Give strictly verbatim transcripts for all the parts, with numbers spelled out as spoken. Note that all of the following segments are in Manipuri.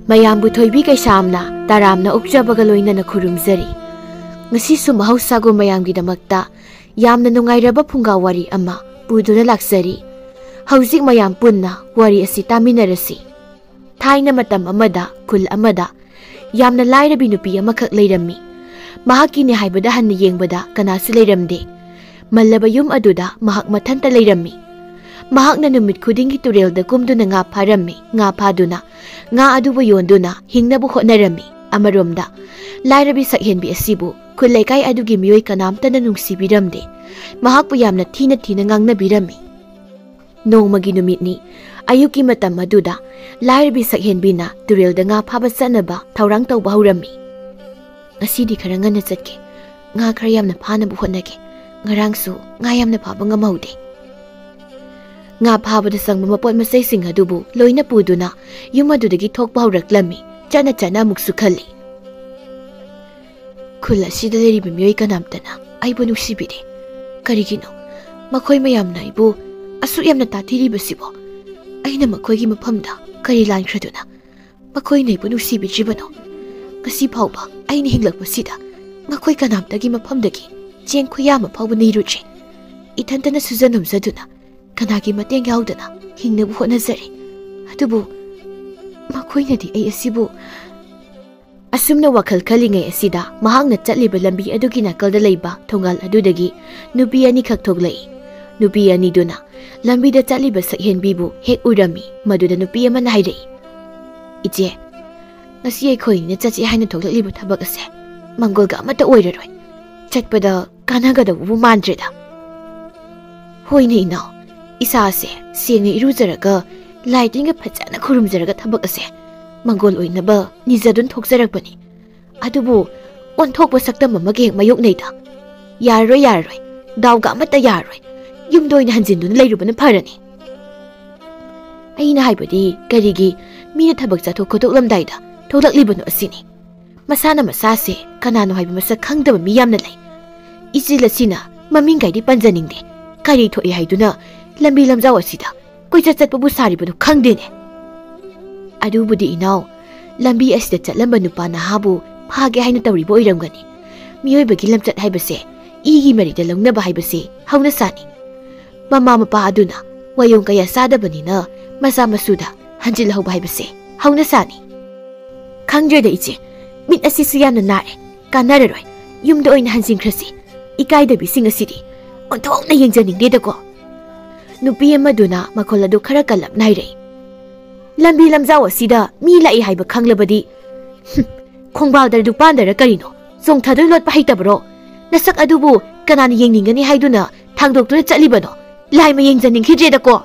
ꯃꯌꯥꯝꯕꯨ ꯊꯣꯏꯕꯤ ꯀꯩꯁꯥꯝꯅ ꯇꯔꯥꯝꯅ ꯑꯣꯛꯆꯕꯒ ꯂꯣꯏꯅꯅ ꯈꯨꯔꯨꯝꯖꯔꯤ꯫ ꯉꯁꯤꯁꯨ ꯃꯍꯧꯁꯥꯒꯨꯝ ꯃꯌꯥꯝꯒꯤꯗꯃꯛꯇ ꯌꯥꯝꯅ ꯅꯨꯡꯉꯥꯏꯔꯕ ꯐꯨꯡꯒꯥ ꯋꯥꯔꯤ ꯑꯃ ꯄꯨꯗꯨꯅ ꯂꯥꯛꯆꯔꯤ꯫ ꯍꯧꯖꯤꯛ ꯃꯌꯥꯝ ꯄꯨꯟꯅ ꯋꯥꯔꯤ ꯑꯁꯤ ꯇꯥꯃꯤꯟꯅꯔꯁꯤ꯫ ꯊꯥꯏꯅ ꯃꯇꯝ ꯑꯃꯗ ꯈꯨꯜ ꯑꯃꯗ ꯌꯥꯝꯅ ꯂꯥꯏꯔꯕꯤ ꯅꯨꯄꯤ ꯑꯃꯈꯛ ꯂꯩꯔꯝꯃꯤ꯫ ꯃꯍꯥꯛꯀꯤꯅꯦ ꯍꯥꯏꯕꯗ ꯍꯟꯅ ꯌꯦꯡꯕꯗ ꯀꯅꯥꯁꯨ ꯂꯩꯔꯝꯗꯦ꯫ ꯃꯜꯂꯕ ꯌꯨꯝ ꯑꯗꯨꯗ ꯃꯍꯥꯛ ꯃꯊꯟꯇ ꯂꯩꯔꯝꯃꯤ꯫ ꯃꯍꯥꯛꯅ ꯅꯨꯃꯤꯠ ꯈꯨꯗꯤꯡꯒꯤ ꯇꯨꯔꯦꯜꯗ ꯀꯨꯝꯗꯨꯅ ꯉꯥ ꯐꯥꯔꯝꯃꯤ꯫ ꯉꯥ ꯐꯥꯗꯨꯅ ꯉꯥ ꯑꯗꯨꯕꯨ ꯌꯣꯟꯗꯨꯅ ꯍꯤꯡꯅꯕ ꯍꯣꯠꯅꯔꯝꯃꯤ꯫ ꯑꯃꯔꯣꯝꯗ ꯂꯥꯏꯔꯕꯤ ꯁꯛꯍꯦꯟꯕꯤ ꯑꯁꯤꯕꯨ ꯈꯨꯜ ꯂꯩꯀꯥꯏ ꯑꯗꯨꯒꯤ ꯃꯤꯑꯣꯏ ꯀꯅꯥꯝꯇꯅ ꯅꯨꯡꯁꯤꯕꯤꯔꯝꯗꯦ꯫ ꯃꯍꯥꯛꯄꯨ ꯌꯥꯝꯅ ꯊꯤꯅ ꯊꯤꯅ ꯉꯥꯡꯅꯕꯤꯔꯝꯃꯤ꯫ ꯅꯣꯡꯃꯒꯤ ꯅꯨꯃꯤꯠꯅꯤ꯫ ꯑꯌꯨꯛꯀꯤ ꯃꯇꯝ ꯑꯗꯨꯗ ꯂꯥꯏꯔꯕꯤ ꯁꯛꯍꯦꯟꯕꯤꯅ ꯇꯨꯔꯦꯜꯗ ꯉꯥ ꯐꯥꯕ ꯆꯠꯅꯕ ꯊꯧꯔꯥꯡ ꯇꯧꯕ ꯍꯧꯔꯝꯃꯤ꯫ "ꯉꯁꯤꯗꯤ ꯈꯔ ꯉꯟꯅ ꯆꯠꯀꯦ꯫ ꯉꯥ ꯈꯔ ꯌꯥꯝꯅ ꯐꯥꯅꯕ ꯍꯣꯠꯅꯒꯦ꯫ ꯉꯔꯥꯡꯁꯨ ꯉꯥ ꯌꯥꯝꯅ ꯐꯥꯕ ꯉꯝꯍꯧꯗꯦ꯫" ꯉꯥ ꯐꯥꯕꯗ ꯆꯪꯕ ꯃꯄꯣꯠ ꯃꯆꯩꯁꯤꯡ ꯑꯗꯨꯕꯨ ꯂꯣꯏꯅ ꯄꯨꯗꯨꯅ ꯌꯨꯝ ꯑꯗꯨꯗꯒꯤ ꯊꯣꯛꯄ ꯍꯧꯔꯛꯂꯝꯃꯤ꯫ ꯆꯠꯅ ꯆꯠꯅ ꯑꯃꯨꯛꯁꯨ ꯈꯜꯂꯤ, "ꯈꯨꯜ ꯑꯁꯤꯗ ꯂꯩꯔꯤꯕ ꯃꯤꯑꯣꯏ ꯀꯅꯥꯝꯇꯅ ꯑꯩꯕꯨ ꯅꯨꯡꯁꯤꯕꯤꯗꯦ꯫ ꯀꯔꯤꯒꯤꯅꯣ? ꯃꯈꯣꯏ ꯃꯌꯥꯝꯅ ꯑꯩꯕꯨ ꯑꯁꯨꯛ ꯌꯥꯝꯅ ꯇꯥꯊꯤꯔꯤꯕꯁꯤꯕꯣ? ꯑꯩꯅ ꯃꯈꯣꯏꯒꯤ ꯃꯐꯝꯗ ꯀꯔꯤ ꯂꯥꯟꯈ꯭ꯔꯗꯨꯅ ꯃꯈꯣꯏꯅ ꯑꯩꯕꯨ ꯅꯨꯡꯁꯤꯕꯤꯗ꯭ꯔꯤꯕꯅꯣ? ꯉꯁꯤ ꯐꯥꯎꯕ ꯑꯩꯅ ꯍꯤꯡꯂꯛꯄꯁꯤꯗ ꯃꯈꯣꯏ ꯀꯅꯥꯝꯇꯒꯤ ꯃꯐꯝꯗꯒꯤ ꯆꯦꯡ ꯈꯨꯌꯥ ꯑꯃ ꯐꯥꯎꯕ ꯅꯤꯔꯨꯗ꯭ꯔꯤ꯫ ꯏꯊꯟꯇꯅ ꯁꯨꯖ ꯅꯣꯝꯖꯗꯨꯅ ꯀꯅꯥꯒꯤ ꯃꯇꯦꯡ ꯌꯥꯎꯗꯅ ꯍꯤꯡꯅꯕ ꯍꯣꯠꯅꯖꯔꯤ꯫ ꯑꯗꯨꯕꯨ ꯃꯈꯣꯏꯅꯗꯤ ꯑꯩ ꯑꯁꯤꯕꯨ..." ꯑꯁꯨꯝꯅ ꯋꯥꯈꯜ ꯈꯜꯂꯤꯉꯩ ꯑꯁꯤꯗ ꯃꯍꯥꯛꯅ ꯆꯠꯂꯤꯕ ꯂꯝꯕꯤ ꯑꯗꯨꯒꯤ ꯅꯥꯀꯜꯗ ꯂꯩꯕ ꯊꯣꯡꯒꯥꯜ ꯑꯗꯨꯗꯒꯤ ꯅꯨꯄꯤ ꯑꯅꯤꯈꯛ ꯊꯣꯛꯂꯛꯏ꯫ ꯅꯨꯄꯤ ꯑꯅꯤꯗꯨꯅ ꯂꯝꯕꯤꯗ ꯆꯠꯂꯤꯕ ꯁꯛꯍꯦꯟꯕꯤꯕꯨ ꯍꯦꯛ ꯎꯔꯝꯃꯤ꯫ ꯃꯗꯨꯗ ꯅꯨꯄꯤ ꯑꯃꯅ ꯍꯥꯏꯔꯛꯏ, "ꯏꯆꯦ, ꯉꯁꯤ ꯑꯩꯈꯣꯏꯅ ꯆꯠꯁꯤ ꯍꯥꯏꯅ ꯊꯣꯛꯂꯛꯂꯤꯕ ꯊꯕꯛ ꯑꯁꯦ ꯃꯪꯒꯣꯜꯒ ꯑꯃꯠꯇ ꯑꯣꯏꯔꯔꯣꯏ꯫ ꯆꯠꯄꯗ ꯀꯥꯟꯅꯒꯗꯕꯕꯨ ꯃꯥꯟꯗ꯭ꯔꯦꯗ꯫" "ꯍꯣꯏꯅꯦ ꯏꯅꯥꯎ, ꯏꯁꯥꯁꯦ ꯁꯦꯡꯅ ꯏꯔꯨꯖꯔꯒ ꯂꯥꯏ ꯇꯤꯟꯒ ꯐꯖꯅ ꯈꯨꯔꯨꯝꯖꯔꯒ ꯊꯕꯛ ꯑꯁꯦ ꯃꯪꯒꯣꯜ ꯑꯣꯏꯅꯕ ꯅꯤꯖꯗꯨꯅ ꯊꯣꯛꯆꯔꯛꯄꯅꯤ꯫ ꯑꯗꯨꯕꯨ ꯑꯣꯟꯊꯣꯛꯄ ꯁꯛꯇꯝ ꯑꯃꯒ ꯍꯦꯛ ꯃꯥꯌꯣꯛꯅꯩꯗ꯫ ꯌꯥꯔꯔꯣꯏ, ꯌꯥꯔꯔꯣꯏ, ꯗꯥꯎꯒ ꯑꯃꯠꯇ ꯌꯥꯔꯔꯣꯏ꯫ ꯌꯨꯝꯗ ꯑꯣꯏꯅ ꯍꯟꯖꯤꯟꯗꯨꯅ ꯂꯩꯔꯨꯕꯅ ꯐꯔꯅꯤ꯫" "ꯑꯩꯅ ꯍꯥꯏꯕꯗꯤ ꯀꯔꯤꯒꯤ ꯃꯤꯅ ꯊꯕꯛ ꯆꯠꯊꯣꯛ ꯈꯣꯠꯇꯣꯛꯂꯝꯗꯥꯏꯗ ꯊꯣꯛꯂꯛꯂꯤꯕꯅꯣ ꯑꯁꯤꯅꯤ꯫ ꯃꯁꯥꯅ ꯃꯁꯥꯁꯦ ꯀꯅꯥꯅꯣ ꯍꯥꯏꯕ ꯃꯁꯛ ꯈꯪꯗꯕ ꯃꯤ ꯌꯥꯝꯅ ꯂꯩ꯫ ꯏꯆꯤꯜ ꯑꯁꯤꯅ ꯃꯃꯤꯡ ꯀꯥꯏꯗꯤ ꯄꯟꯖꯅꯤꯡꯗꯦ꯫ ꯀꯔꯤ ꯊꯣꯛꯏ ꯍꯥꯏꯗꯨꯅ ꯂꯝꯕꯤ ꯂꯝꯖꯥꯎ ꯑꯁꯤꯗ ꯀꯣꯏꯆꯠ ꯆꯠꯄꯕꯨ ꯁꯥꯔꯤꯕꯅꯣ ꯈꯪꯗꯦꯅꯦ꯫" "ꯑꯗꯨꯕꯨꯗꯤ ꯏꯅꯥꯎ, ꯂꯝꯕꯤ ꯑꯁꯤꯗ ꯆꯠꯂꯝꯕ ꯅꯨꯄꯥ ꯅꯍꯥꯕꯨ ꯐꯥꯒꯦ ꯍꯥꯏꯅ ꯇꯧꯔꯤꯕ ꯑꯣꯏꯔꯝꯒꯅꯤ꯫ ꯃꯤꯑꯣꯏꯕꯒꯤ ꯂꯝꯆꯠ ꯍꯥꯏꯕꯁꯦ ꯏꯒꯤ ꯃꯔꯤꯗ ꯂꯧꯅꯕ ꯍꯥꯏꯕꯁꯤ ꯍꯧꯅꯁꯥꯅꯤ꯫ ꯃꯃꯥ ꯃꯄꯥ ꯑꯗꯨꯅ ꯋꯥꯌꯣꯡ ꯀꯌꯥ ꯆꯥꯗꯕꯅꯤꯅ ꯃꯆꯥ ꯃꯁꯨꯗ ꯍꯟꯖꯤꯜꯍꯧꯕ ꯍꯥꯏꯕꯁꯦ ꯍꯧꯅꯁꯥꯅꯤ꯫ "ꯈꯪꯗ꯭ꯔꯦꯗ ꯏꯆꯦ, ꯃꯤꯠ ꯑꯁꯤꯁꯨ ꯌꯥꯝꯅ ꯅꯥꯔꯦ, ꯀꯥꯟꯅꯔꯔꯣꯏ, ꯌꯨꯝꯗ ꯑꯣꯏꯅ ꯍꯟꯖꯤꯟꯈ꯭ꯔꯁꯤ꯫ ꯏꯀꯥꯏꯗꯕꯤꯁꯤꯡ ꯑꯁꯤꯗꯤ ꯑꯣꯟꯊꯣꯛꯅ ꯌꯦꯡꯖꯅꯤꯡꯗꯦꯗꯀꯣ"꯫ ꯅꯨꯄꯤ ꯑꯃꯗꯨꯅ ꯃꯈꯣꯜ ꯑꯗꯨ ꯈꯔ ꯀꯜꯂꯞꯅ ꯍꯥꯏꯔꯛꯏ꯫ "ꯂꯝꯕꯤ ꯂꯝꯖꯥꯎ ꯑꯁꯤꯗ ꯃꯤ ꯂꯥꯛꯏ ꯍꯥꯏꯕ ꯈꯪꯂꯕꯗꯤ, ꯍꯨꯝ, ꯈꯣꯡꯕꯥꯜꯗꯔ ꯂꯨꯄꯥꯟꯗꯔ ꯀꯔꯤꯅꯣ, ꯆꯣꯡꯊꯗꯨꯅ ꯂꯣꯠꯄ ꯍꯩꯇꯕꯔꯣ? ꯅꯁꯛ ꯑꯗꯨꯕꯨ ꯀꯅꯥꯅ ꯌꯦꯡꯅꯤꯡꯒꯅꯤ ꯍꯥꯏꯗꯨꯅ ꯊꯥꯡꯗꯣꯛꯇꯨꯅ ꯆꯠꯂꯤꯕꯅꯣ? ꯂꯥꯏꯃ ꯌꯦꯡꯖꯅꯤꯡꯈꯤꯗ꯭ꯔꯦꯗꯀꯣ"꯫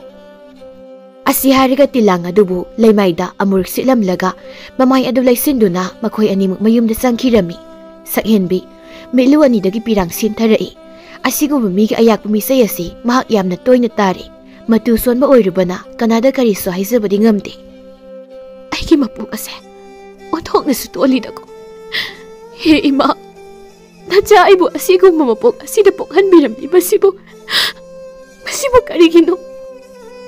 ꯑꯁꯤ ꯍꯥꯏꯔꯒ ꯇꯤꯂꯥꯡ ꯑꯗꯨꯕꯨ ꯂꯩꯃꯥꯏꯗ ꯑꯃꯨꯔꯛ ꯁꯤꯠꯂꯝꯂꯒ ꯃꯃꯥꯏ ꯑꯗꯨ ꯂꯩꯁꯤꯟꯗꯨꯅ ꯃꯈꯣꯏ ꯑꯅꯤꯃꯛ ꯃꯌꯨꯝꯗ ꯆꯪꯈꯤꯔꯝꯃꯤ꯫ ꯁꯛꯍꯦꯟꯕꯤ, ꯃꯤꯠꯂꯨ ꯑꯅꯤꯗꯒꯤ ꯄꯤꯔꯥꯡ ꯁꯤꯟꯊꯔꯛꯏ꯫ ꯑꯁꯤꯒꯨꯝꯕ ꯃꯤꯒꯤ ꯑꯌꯥꯛꯄ ꯃꯤꯁꯩ ꯑꯁꯤ ꯃꯍꯥꯛ ꯌꯥꯝꯅ ꯇꯣꯏꯅ ꯇꯥꯔꯦ꯫ ꯃꯇꯨ ꯁꯣꯟꯕ ꯑꯣꯏꯔꯨꯕꯅ ꯀꯅꯥꯗ ꯀꯔꯤꯁꯨ ꯍꯥꯏꯖꯕꯗꯤ ꯉꯝꯗꯦ꯫ "ꯑꯩꯒꯤ ꯃꯄꯣꯛ ꯑꯁꯦ ꯑꯣꯟꯊꯣꯛꯅꯁꯨ ꯇꯣꯜꯂꯤꯗꯀꯣ꯫ ꯍꯦ ꯏꯃꯥ, ꯅꯆꯥ ꯑꯩꯕꯨ ꯑꯁꯤꯒꯨꯝꯕ ꯃꯄꯣꯛ ꯑꯁꯤꯗ ꯄꯣꯛꯍꯟꯕꯤꯔꯝꯂꯤꯕꯁꯤꯕꯨ, ꯃꯁꯤꯕꯨ ꯀꯔꯤꯒꯤꯅꯣ?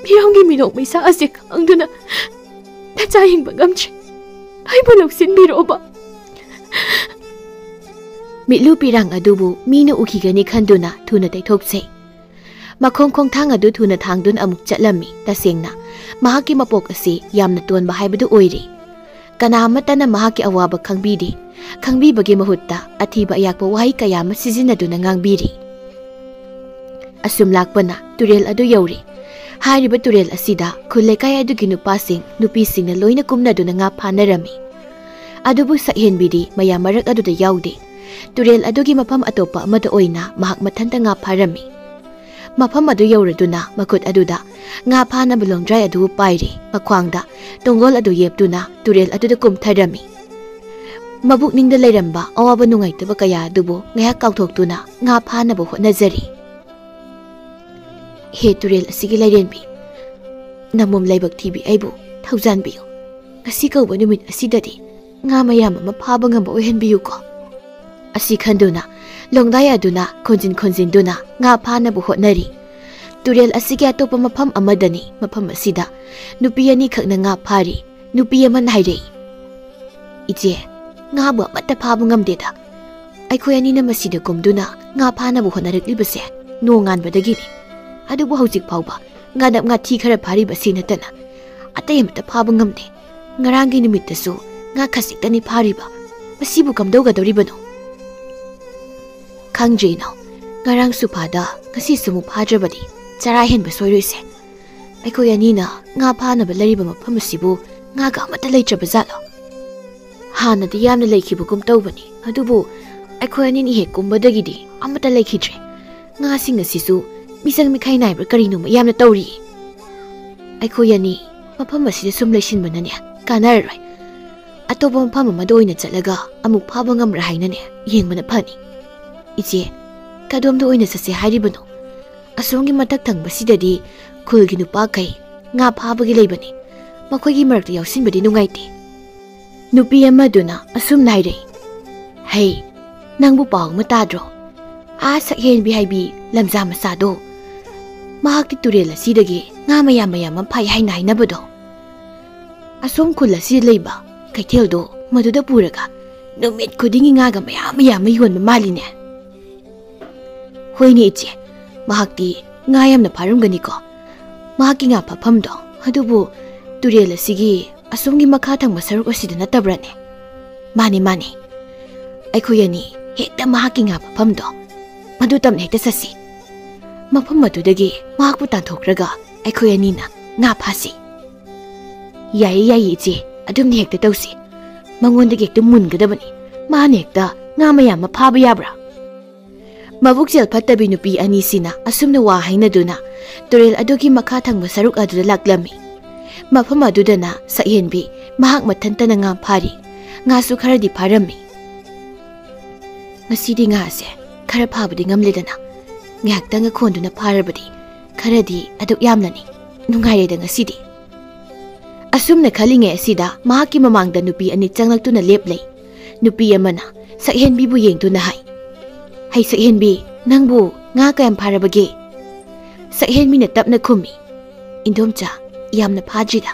ꯃꯤꯔꯝꯒꯤ ꯃꯤꯅꯣꯛ ꯃꯩꯁꯥ ꯑꯁꯦ ꯈꯥꯡꯗꯨꯅ ꯅꯆꯥ ꯌꯦꯡꯕ ꯉꯝꯗ꯭ꯔꯦ꯫ ꯑꯩꯕꯨ ꯂꯧꯁꯤꯟꯕꯤꯔꯣꯕ"꯫ ꯃꯤꯠꯂꯨ ꯄꯤꯔꯥꯡ ꯑꯗꯨꯕꯨ ꯃꯤꯅ ꯎꯈꯤꯒꯅꯤ ꯈꯟꯗꯨꯅ ꯊꯨꯅ ꯇꯩꯊꯣꯛꯆꯩ꯫ ꯃꯈꯣꯡ ꯈꯣꯡꯊꯥꯡ ꯑꯗꯨ ꯊꯨꯅ ꯊꯥꯡꯗꯨꯅ ꯑꯃꯨꯛ ꯆꯠꯂꯝꯃꯤ꯫ ꯇꯁꯦꯡꯅ, ꯃꯍꯥꯛꯀꯤ ꯃꯄꯣꯛ ꯑꯁꯤ ꯌꯥꯝꯅ ꯇꯣꯟꯕ ꯍꯥꯏꯕꯗꯨ ꯑꯣꯏꯔꯤ꯫ ꯀꯅꯥ ꯑꯃꯠꯇꯅ ꯃꯍꯥꯛꯀꯤ ꯑꯋꯥꯕ ꯈꯪꯕꯤꯗꯦ꯫ ꯈꯪꯕꯤꯕꯒꯤ ꯃꯍꯨꯠꯇ ꯑꯊꯤꯕ ꯑꯌꯥꯛꯄ ꯋꯥꯍꯩ ꯀꯌꯥ ꯑꯃ ꯁꯤꯖꯤꯟꯅꯗꯨꯅ ꯉꯥꯡꯕꯤꯔꯤ꯫ ꯑꯁꯨꯝ ꯂꯥꯛꯄꯅ ꯇꯨꯔꯦꯜ ꯑꯗꯨ ꯌꯧꯔꯦ꯫ ꯍꯥꯏꯔꯤꯕ ꯇꯨꯔꯦꯜ ꯑꯁꯤꯗ ꯈꯨꯜ ꯂꯩꯀꯥꯏ ꯑꯗꯨꯒꯤ ꯅꯨꯄꯥꯁꯤꯡ, ꯅꯨꯄꯤꯁꯤꯡꯅ ꯂꯣꯏꯅ ꯀꯨꯝꯅꯗꯨꯅ ꯉꯥ ꯐꯥꯅꯔꯝꯃꯤ꯫ ꯑꯗꯨꯕꯨ ꯁꯛꯍꯦꯟꯕꯤꯗꯤ ꯃꯌꯥꯝ ꯃꯔꯛ ꯑꯗꯨꯗ ꯌꯥꯎꯗꯦ꯫ ꯇꯨꯔꯦꯜ ꯑꯗꯨꯒꯤ ꯃꯐꯝ ꯑꯇꯣꯞꯄ ꯑꯃꯗ ꯑꯣꯏꯅ ꯃꯍꯥꯛ ꯃꯊꯟꯇ ꯉꯥ ꯐꯥꯔꯝꯃꯤ꯫ ꯃꯐꯝ ꯑꯗꯨ ꯌꯧꯔꯗꯨꯅ ꯃꯈꯨꯠ ꯑꯗꯨꯗ ꯉꯥ ꯐꯥꯅꯕ ꯂꯣꯡꯗ꯭ꯔꯥꯏ ꯑꯗꯨ ꯄꯥꯏꯔꯦ꯫ ꯃꯈ꯭ꯋꯥꯡꯗ ꯇꯣꯡꯒꯣꯜ ꯑꯗꯨ ꯌꯦꯞꯇꯨꯅ ꯇꯨꯔꯦꯜ ꯑꯗꯨꯗ ꯀꯨꯝꯊꯔꯝꯃꯤ꯫ ꯃꯕꯨꯛꯅꯤꯡꯗ ꯂꯩꯔꯝꯕ ꯑꯋꯥꯕ ꯅꯨꯡꯉꯥꯏꯇꯕ ꯀꯌꯥ ꯑꯗꯨꯕꯨ ꯉꯥꯏꯍꯥꯛ ꯀꯥꯎꯊꯣꯛꯇꯨꯅ ꯉꯥ ꯐꯥꯅꯕ ꯍꯣꯠꯅꯖꯔꯤ꯫ "ꯍꯦ ꯇꯨꯔꯦꯜ ꯑꯁꯤꯒꯤ ꯂꯥꯏꯔꯦꯝꯕꯤ, ꯅꯃꯣꯝ ꯂꯥꯏꯕꯛ ꯊꯤꯕꯤ ꯑꯩꯕꯨ ꯊꯧꯖꯥꯟꯕꯤꯌꯨ꯫ ꯉꯁꯤ ꯀꯧꯕ ꯅꯨꯃꯤꯠ ꯑꯁꯤꯗꯗꯤ ꯉꯥ ꯃꯌꯥꯝ ꯑꯃ ꯐꯥꯕ ꯉꯝꯕ ꯑꯣꯏꯍꯟꯕꯤꯌꯨꯀꯣ"꯫ ꯑꯁꯤ ꯈꯟꯗꯨꯅ ꯂꯣꯡꯗꯥꯏ ꯑꯗꯨꯅ ꯈꯣꯟꯖꯤꯟ ꯈꯣꯟꯖꯤꯟꯗꯨꯅ ꯉꯥ ꯐꯥꯅꯕ ꯍꯣꯠꯅꯔꯤ꯫ ꯇꯨꯔꯦꯜ ꯑꯁꯤꯒꯤ ꯑꯇꯣꯞꯄ ꯃꯐꯝ ꯑꯃꯗꯅꯤ꯫ ꯃꯐꯝ ꯑꯁꯤꯗ ꯅꯨꯄꯤ ꯑꯅꯤꯈꯛꯅ ꯉꯥ ꯐꯥꯔꯤ꯫ ꯅꯨꯄꯤ ꯑꯃꯅ ꯍꯥꯏꯔꯛꯏ, "ꯏꯆꯦ, ꯉꯥꯕꯨ ꯑꯃꯠꯇ ꯐꯥꯕ ꯉꯝꯗꯦꯗ꯫ ꯑꯩꯈꯣꯏ ꯑꯅꯤꯅ ꯃꯁꯤꯗ ꯀꯨꯝꯗꯨꯅ ꯉꯥ ꯐꯥꯅꯕ ꯍꯣꯠꯅꯔꯛꯂꯤꯕꯁꯦ ꯅꯣꯡꯉꯥꯟꯕꯗꯒꯤꯅꯤ꯫ ꯑꯗꯨꯕꯨ ꯍꯧꯖꯤꯛ ꯐꯥꯎꯕ ꯉꯥꯗꯞ ꯉꯥꯊꯤ ꯈꯔ ꯐꯥꯔꯤꯕꯁꯤ ꯅꯠꯇꯅ ꯑꯇꯩ ꯑꯃꯠꯇ ꯐꯥꯕ ꯉꯝꯗꯦ꯫ ꯉꯔꯥꯡꯒꯤ ꯅꯨꯃꯤꯠꯇꯁꯨ ꯉꯥ ꯈꯖꯤꯛꯇꯅꯤ ꯐꯥꯔꯤꯕ꯫ ꯃꯁꯤꯕꯨ ꯀꯝꯗꯧꯒꯗꯧꯔꯤꯕꯅꯣ?" "ꯈꯪꯗ꯭ꯔꯦ ꯏꯅꯥꯎ, ꯉꯔꯥꯡꯁꯨ ꯐꯥꯗ ꯉꯁꯤꯁꯨ ꯑꯃꯨꯛ ꯐꯥꯗ꯭ꯔꯕꯗꯤ ꯆꯔꯥ ꯍꯦꯟꯕ ꯁꯣꯏꯔꯣꯏꯁꯦ꯫ ꯑꯩꯈꯣꯏ ꯑꯅꯤꯅ ꯉꯥ ꯐꯥꯅꯕ ꯂꯩꯔꯤꯕ ꯃꯐꯝ ꯑꯁꯤꯕꯨ ꯉꯥꯒ ꯑꯃꯠꯇ ꯂꯩꯇ꯭ꯔꯕ ꯖꯥꯠꯂꯣ?" "ꯍꯥꯟꯅꯗꯤ ꯌꯥꯝꯅ ꯂꯩꯈꯤꯕꯒꯨꯝ ꯇꯧꯕꯅꯤ, ꯑꯗꯨꯕꯨ ꯑꯩꯈꯣꯏ ꯑꯅꯤꯅ ꯍꯦꯛ ꯀꯨꯝꯕꯗꯒꯤꯗꯤ ꯑꯃꯠꯇ ꯂꯩꯈꯤꯗ꯭ꯔꯦ꯫ ꯉꯥꯁꯤꯡ ꯑꯁꯤꯁꯨ ꯃꯤꯆꯪ ꯃꯤꯈꯥꯏ ꯅꯥꯏꯕ꯭ꯔꯥ ꯀꯔꯤꯅꯣꯃ ꯌꯥꯝꯅ ꯇꯧꯔꯤ꯫ ꯑꯩꯈꯣꯏ ꯑꯅꯤ ꯃꯐꯝ ꯑꯁꯤꯗ ꯁꯨꯝ ꯂꯩꯁꯤꯟꯕꯅꯅꯦ ꯀꯥꯟꯅꯔꯔꯣꯏ꯫ ꯑꯇꯣꯞꯄ ꯃꯐꯝ ꯑꯃꯗ ꯑꯣꯏꯅ ꯆꯠꯂꯒ ꯑꯃꯨꯛ ꯐꯥꯕ ꯉꯝꯕ꯭ꯔꯥ ꯍꯥꯏꯅꯅꯦ ꯌꯦꯡꯕꯅ ꯐꯅꯤ꯫ ꯏꯆꯦ, ꯀꯗꯣꯝꯗ ꯑꯣꯏꯅ ꯆꯠꯁꯦ ꯍꯥꯏꯔꯤꯕꯅꯣ? ꯑꯁꯣꯝꯒꯤ ꯃꯊꯛ ꯊꯪꯕꯁꯤꯗꯗꯤ ꯈꯨꯜꯒꯤ ꯅꯨꯄꯥꯈꯩ ꯉꯥ ꯐꯥꯕꯒꯤ ꯂꯩꯕꯅꯤ꯫ ꯃꯈꯣꯏꯒꯤ ꯃꯔꯛꯇ ꯌꯥꯎꯁꯤꯟꯕꯗꯤ ꯅꯨꯡꯉꯥꯏꯇꯦ꯫" ꯅꯨꯄꯤ ꯑꯃꯗꯨꯅ ꯑꯁꯨꯝꯅ ꯍꯥꯏꯔꯛꯏ, "ꯍꯩ, ꯅꯪꯕꯨ ꯄꯥꯎ ꯑꯃ ꯇꯥꯗ꯭ꯔꯣ? ꯑꯥ ꯁꯛꯍꯦꯟꯕꯤ ꯍꯥꯏꯕꯤ ꯂꯝꯖꯥ ꯃꯆꯥꯗꯣ, ꯃꯍꯥꯛꯇꯤ ꯇꯨꯔꯦꯜ ꯑꯁꯤꯗꯒꯤ ꯉꯥ ꯃꯌꯥꯝ ꯃꯌꯥꯝ ꯑꯃ ꯐꯥꯏ ꯍꯥꯏꯅ ꯍꯥꯏꯅꯕꯗꯣ꯫ ꯑꯁꯣꯝ ꯈꯨꯜ ꯑꯁꯤꯗ ꯂꯩꯕ ꯀꯩꯊꯦꯜꯗꯣ ꯃꯗꯨꯗ ꯄꯨꯔꯒ ꯅꯨꯃꯤꯠ ꯈꯨꯗꯤꯡꯒꯤ ꯉꯥꯒ ꯃꯌꯥꯝ ꯃꯌꯥꯝ ꯑꯃ ꯌꯣꯟꯕ ꯃꯥꯜꯂꯤꯅꯦ꯫" "ꯍꯣꯏꯅꯦ ꯏꯆꯦ, ꯃꯍꯥꯛꯇꯤ ꯉꯥ ꯌꯥꯝꯅ ꯐꯥꯔꯝꯒꯅꯤꯀꯣ꯫ ꯃꯍꯥꯛꯀꯤ ꯉꯥ ꯐꯥꯐꯝꯗꯣ ꯑꯗꯨꯕꯨ ꯇꯨꯔꯦꯜ ꯑꯁꯤꯒꯤ ꯑꯁꯣꯝꯒꯤ ꯃꯈꯥ ꯊꯪꯕ ꯁꯔꯨꯛ ꯑꯁꯤꯗ ꯅꯠꯇꯕ꯭ꯔꯅꯦ?" "ꯃꯥꯅꯦ, ꯃꯥꯅꯦ꯫ ꯑꯩꯈꯣꯏ ꯑꯅꯤ ꯍꯦꯛꯇ ꯃꯍꯥꯛꯀꯤ ꯉꯥ ꯐꯥꯐꯝꯗꯣ ꯃꯗꯨ ꯇꯝꯅ ꯍꯦꯛꯇ ꯆꯠꯁꯤ꯫ ꯃꯐꯝ ꯑꯗꯨꯗꯒꯤ ꯃꯍꯥꯛꯄꯨ ꯇꯥꯟꯊꯣꯛꯈ꯭ꯔꯒ ꯑꯩꯈꯣꯏ ꯑꯅꯤꯅ ꯉꯥ ꯐꯥꯁꯤ꯫" "ꯌꯥꯏꯌꯦ, ꯌꯥꯏꯌꯦ ꯏꯆꯦ, ꯑꯗꯨꯝꯅ ꯍꯦꯛꯇ ꯇꯧꯁꯤ꯫ ꯃꯉꯣꯟꯗꯒꯤ ꯍꯦꯛꯇ ꯃꯨꯟꯒꯗꯕꯅꯤ꯫ ꯃꯥꯅ ꯍꯦꯛꯇ ꯉꯥ ꯃꯌꯥꯝ ꯑꯃ ꯐꯥꯕ ꯌꯥꯕ꯭ꯔꯥ?" ꯃꯕꯨꯛꯆꯦꯜ ꯐꯠꯇꯕꯤ ꯅꯨꯄꯤ ꯑꯅꯤꯁꯤꯅ ꯑꯁꯨꯝꯅ ꯋꯥ ꯍꯥꯏꯅꯗꯨꯅ ꯇꯨꯔꯦꯜ ꯑꯗꯨꯒꯤ ꯃꯈꯥ ꯊꯪꯕ ꯁꯔꯨꯛ ꯑꯗꯨꯗ ꯂꯥꯛꯂꯝꯃꯤ꯫ ꯃꯐꯝ ꯑꯗꯨꯗꯅ ꯁꯛꯍꯦꯟꯕꯤ ꯃꯍꯥꯛ ꯃꯊꯟꯇꯅ ꯉꯥ ꯐꯥꯔꯤ꯫ ꯉꯥꯁꯨ ꯈꯔꯗꯤ ꯐꯥꯔꯝꯃꯤ꯫ "ꯉꯁꯤꯗꯤ ꯉꯥꯁꯦ ꯈꯔ ꯐꯥꯕꯗꯤ ꯉꯝꯂꯦꯗꯅ꯫ ꯉꯥꯏꯍꯥꯛꯇꯪꯒ ꯈꯣꯟꯗꯨꯅ ꯐꯥꯔꯕꯗꯤ ꯈꯔꯗꯤ ꯑꯗꯨꯛ ꯌꯥꯝꯂꯅꯤ꯫ ꯅꯨꯡꯉꯥꯏꯔꯦꯗ ꯉꯁꯤꯗꯤ꯫" ꯑꯁꯨꯝꯅ ꯈꯜꯂꯤꯉꯩ ꯑꯁꯤꯗ ꯃꯍꯥꯛꯀꯤ ꯃꯃꯥꯡꯗ ꯅꯨꯄꯤ ꯑꯅꯤ ꯆꯪꯂꯛꯇꯨꯅ ꯂꯦꯞꯂꯩ꯫ ꯅꯨꯄꯤ ꯑꯃꯅ ꯁꯛꯍꯦꯟꯕꯤꯕꯨ ꯌꯦꯡꯗꯨꯅ ꯍꯥꯏ, "ꯍꯩ ꯁꯛꯍꯦꯟꯕꯤ, ꯅꯪꯕꯨ ꯉꯥ ꯀꯌꯥꯝ ꯐꯥꯔꯕꯒꯦ?" ꯁꯛꯍꯦꯟꯕꯤꯅ ꯇꯞꯅ ꯈꯨꯝꯃꯤ, "ꯏꯟꯗꯣꯝꯆꯥ, ꯌꯥꯝꯅ ꯐꯥꯗ꯭ꯔꯤꯗ꯫"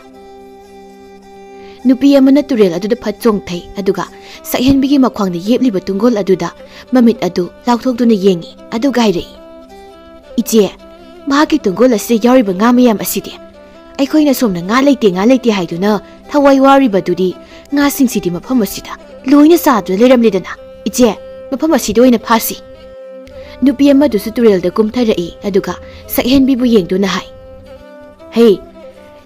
ꯅꯨꯄꯤ ꯑꯃꯅ ꯇꯨꯔꯦꯜ ꯑꯗꯨꯗ ꯐꯠ ꯆꯣꯡꯊꯩ, ꯑꯗꯨꯒ ꯁꯛꯍꯦꯟꯕꯤꯒꯤ ꯃꯈ꯭ꯋꯥꯡꯗ ꯌꯦꯞꯂꯤꯕ ꯇꯨꯡꯒꯣꯜ ꯑꯗꯨꯗ ꯃꯃꯤꯠ ꯑꯗꯨ ꯂꯥꯎꯊꯣꯛꯇꯨꯅ ꯌꯦꯡꯏ, ꯑꯗꯨꯒ ꯍꯥꯏꯔꯛꯏ, "ꯏꯆꯦ, ꯃꯍꯥꯛꯀꯤ ꯇꯨꯡꯒꯣꯜ ꯑꯁꯤꯗ ꯌꯥꯎꯔꯤꯕ ꯉꯥ ꯃꯌꯥꯝ ꯑꯁꯤꯗꯤ? ꯑꯩꯈꯣꯏꯅ ꯁꯣꯝꯗ ꯉꯥ ꯂꯩꯇꯦ, ꯉꯥ ꯂꯩꯇꯦ ꯍꯥꯏꯗꯨꯅ ꯊꯋꯥꯏ ꯋꯥꯔꯤꯕꯗꯨꯗꯤ ꯉꯥꯁꯤꯡꯁꯤꯗꯤ ꯃꯐꯝ ꯑꯁꯤꯗ ꯂꯣꯏꯅ ꯆꯥꯗꯨꯅ ꯂꯩꯔꯝꯂꯦꯗꯅ꯫ ꯏꯆꯦ, ꯃꯐꯝ ꯑꯁꯤꯗ ꯑꯣꯏꯅ ꯐꯥꯁꯤ꯫" ꯅꯨꯄꯤ ꯑꯃꯗꯨꯁꯨ ꯇꯨꯔꯦꯜꯗ ꯀꯨꯝꯊꯔꯛꯏ, ꯑꯗꯨꯒ ꯁꯛꯍꯦꯟꯕꯤꯕꯨ ꯌꯦꯡꯗꯨꯅ ꯍꯥꯏ, "ꯍꯦ,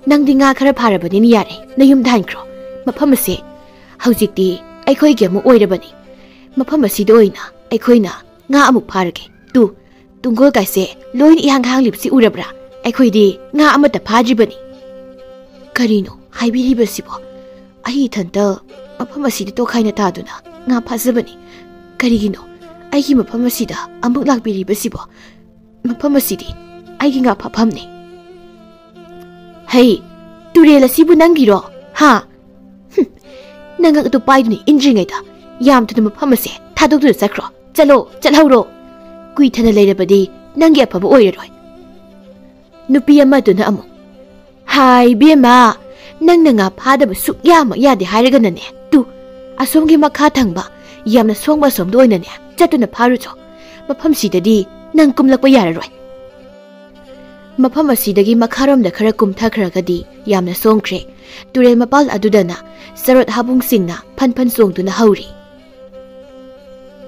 ꯅꯪꯗꯤ ꯉꯥ ꯈꯔ ꯐꯥꯔꯕꯅꯤꯅ ꯌꯥꯔꯦ, ꯅꯌꯨꯝꯗ ꯍꯟꯈ꯭ꯔꯣ꯫ ꯃꯐꯝ ꯑꯁꯦ ꯍꯧꯖꯤꯛꯇꯤ ꯑꯩꯈꯣꯏꯒꯤ ꯑꯃꯨꯛ ꯑꯣꯏꯔꯕꯅꯤ꯫ ꯃꯐꯝ ꯑꯁꯤꯗ ꯑꯣꯏꯅ ꯑꯩꯈꯣꯏꯅ ꯉꯥ ꯑꯃꯨꯛ ꯐꯥꯔꯒꯦ꯫ ꯇꯨ, ꯇꯨꯡꯒꯣꯜ ꯀꯥꯏꯁꯦ ꯂꯣꯏꯅ ꯏꯍꯥꯡ ꯍꯥꯡꯂꯤꯕꯁꯤ ꯎꯔꯕ꯭ꯔꯥ? ꯑꯩꯈꯣꯏꯗꯤ ꯉꯥ ꯑꯃꯠꯇ ꯐꯥꯗ꯭ꯔꯤꯕꯅꯤ꯫" "ꯀꯔꯤꯅꯣ ꯍꯥꯏꯕꯤꯔꯤꯕꯁꯤꯕꯣ? ꯑꯩ ꯏꯊꯟꯇ ꯃꯐꯝ ꯑꯁꯤꯗ ꯇꯣꯈꯥꯏꯅ ꯇꯥꯗꯨꯅ ꯉꯥ ꯐꯥꯖꯕꯅꯤ꯫ ꯀꯔꯤꯒꯤꯅꯣ ꯑꯩꯒꯤ ꯃꯐꯝ ꯑꯁꯤꯗ ꯑꯃꯨꯛ ꯂꯥꯛꯄꯤꯔꯤꯕꯁꯤꯕꯣ? ꯃꯐꯝ ꯑꯁꯤꯗꯤ ꯑꯩꯒꯤ ꯉꯥ ꯐꯥꯐꯝꯅꯤ꯫" "ꯍꯩ, ꯇꯨꯔꯦꯜ ꯑꯁꯤꯕꯨ ꯅꯪꯒꯤꯔꯣ? ꯍꯥ? ꯍꯨꯝ, ꯅꯉꯛ ꯑꯗꯨ ꯄꯥꯏꯗꯨꯅ ꯏꯟꯗ꯭ꯔꯤꯉꯩꯗ ꯌꯥꯝ ꯊꯨꯅ ꯃꯐꯝ ꯑꯁꯦ ꯊꯥꯗꯣꯛꯇꯨꯅ ꯆꯠꯈ꯭ꯔꯣ꯫ ꯆꯠꯂꯣ, ꯆꯠꯍꯧꯔꯣ꯫ ꯀꯨꯏꯊꯅ ꯂꯩꯔꯕꯗꯤ ꯅꯪꯒꯤ ꯑꯐꯕ ꯑꯣꯏꯔꯔꯣꯏ꯫" ꯅꯨꯄꯤ ꯑꯃꯗꯨꯅ ꯑꯃꯨꯛ, "ꯍꯥꯏ ꯏꯕꯦꯝꯃ, ꯅꯪꯅ ꯉꯥ ꯐꯥꯗꯕ ꯁꯨꯛꯌꯥꯃꯛ ꯌꯥꯗꯦ ꯍꯥꯏꯔꯒꯅꯅꯦ, ꯇꯨ, ꯑꯁꯣꯝꯒꯤ ꯃꯈꯥ ꯊꯪꯕ ꯌꯥꯝꯅ ꯁꯣꯡꯕ ꯑꯁꯣꯝꯗ ꯑꯣꯏꯅꯅꯦ ꯆꯠꯇꯨꯅ ꯐꯥꯔꯨꯆꯣ꯫ ꯃꯐꯝꯁꯤꯗꯗꯤ ꯅꯪ ꯀꯨꯝꯂꯛꯄ ꯌꯥꯔꯔꯣꯏ꯫" ꯃꯐꯝ ꯑꯁꯤꯗꯒꯤ ꯃꯈꯥꯔꯣꯝꯗ ꯈꯔ ꯀꯨꯝꯊꯈ꯭ꯔꯒꯗꯤ ꯌꯥꯝꯅ ꯁꯣꯡꯈ꯭ꯔꯦ꯫ ꯇꯨꯔꯦꯜ ꯃꯄꯥꯜ ꯑꯗꯨꯗꯅ ꯆꯔꯣꯠ ꯍꯥꯕꯨꯡꯁꯤꯡꯅ ꯐꯟ ꯐꯟ ꯆꯣꯡꯗꯨꯅ ꯍꯧꯔꯤ꯫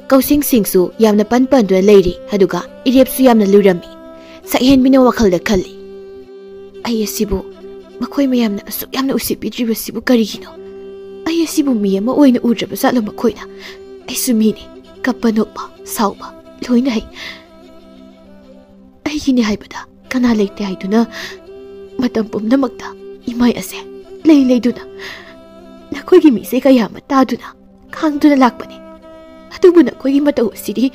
ꯀꯧꯁꯤꯡꯁꯤꯡꯁꯨ ꯌꯥꯝꯅ ꯄꯟ ꯄꯟꯗꯨꯅ ꯂꯩꯔꯤ, ꯑꯗꯨꯒ ꯏꯔꯦꯞꯁꯨ ꯌꯥꯝꯅ ꯂꯨꯔꯝꯃꯤ꯫ ꯁꯛꯍꯦꯟꯕꯤꯅ ꯋꯥꯈꯜꯗ ꯈꯜꯂꯤ, "ꯑꯩ ꯑꯁꯤꯕꯨ ꯃꯈꯣꯏ ꯃꯌꯥꯝꯅ ꯑꯁꯨꯛ ꯌꯥꯝꯅ ꯎꯁꯤꯠꯄꯤꯗ꯭ꯔꯤꯕꯁꯤꯕꯨ ꯀꯔꯤꯒꯤꯅꯣ? ꯑꯩ ꯑꯁꯤꯕꯨ ꯃꯤ ꯑꯃ ꯑꯣꯏꯅ ꯎꯗ꯭ꯔꯕ ꯖꯥꯠꯂꯣ ꯃꯈꯣꯏꯅ? ꯑꯩꯁꯨ ꯃꯤꯅꯤ, ꯀꯞꯄ, ꯅꯣꯛꯄ, ꯁꯥꯎꯕ ꯂꯣꯏꯅ ꯍꯩ꯫ ꯑꯩꯒꯤꯅꯤ ꯍꯥꯏꯕꯗ ꯀꯅꯥ ꯂꯩꯇꯦ ꯍꯥꯏꯗꯨꯅ ꯃꯇꯝ ꯄꯨꯝꯅꯃꯛꯇ ꯏꯃꯥꯏ ꯑꯁꯦ ꯂꯩ ꯂꯩꯗꯨꯅ ꯅꯈꯣꯏꯒꯤ ꯃꯤꯁꯦ ꯀꯌꯥ ꯑꯃ ꯇꯥꯗꯨꯅ ꯈꯥꯡꯗꯨꯅ ꯂꯥꯛꯄꯅꯤ꯫ ꯑꯗꯨꯕꯨ ꯅꯈꯣꯏꯒꯤ ꯃꯇꯧ ꯑꯁꯤꯗꯤ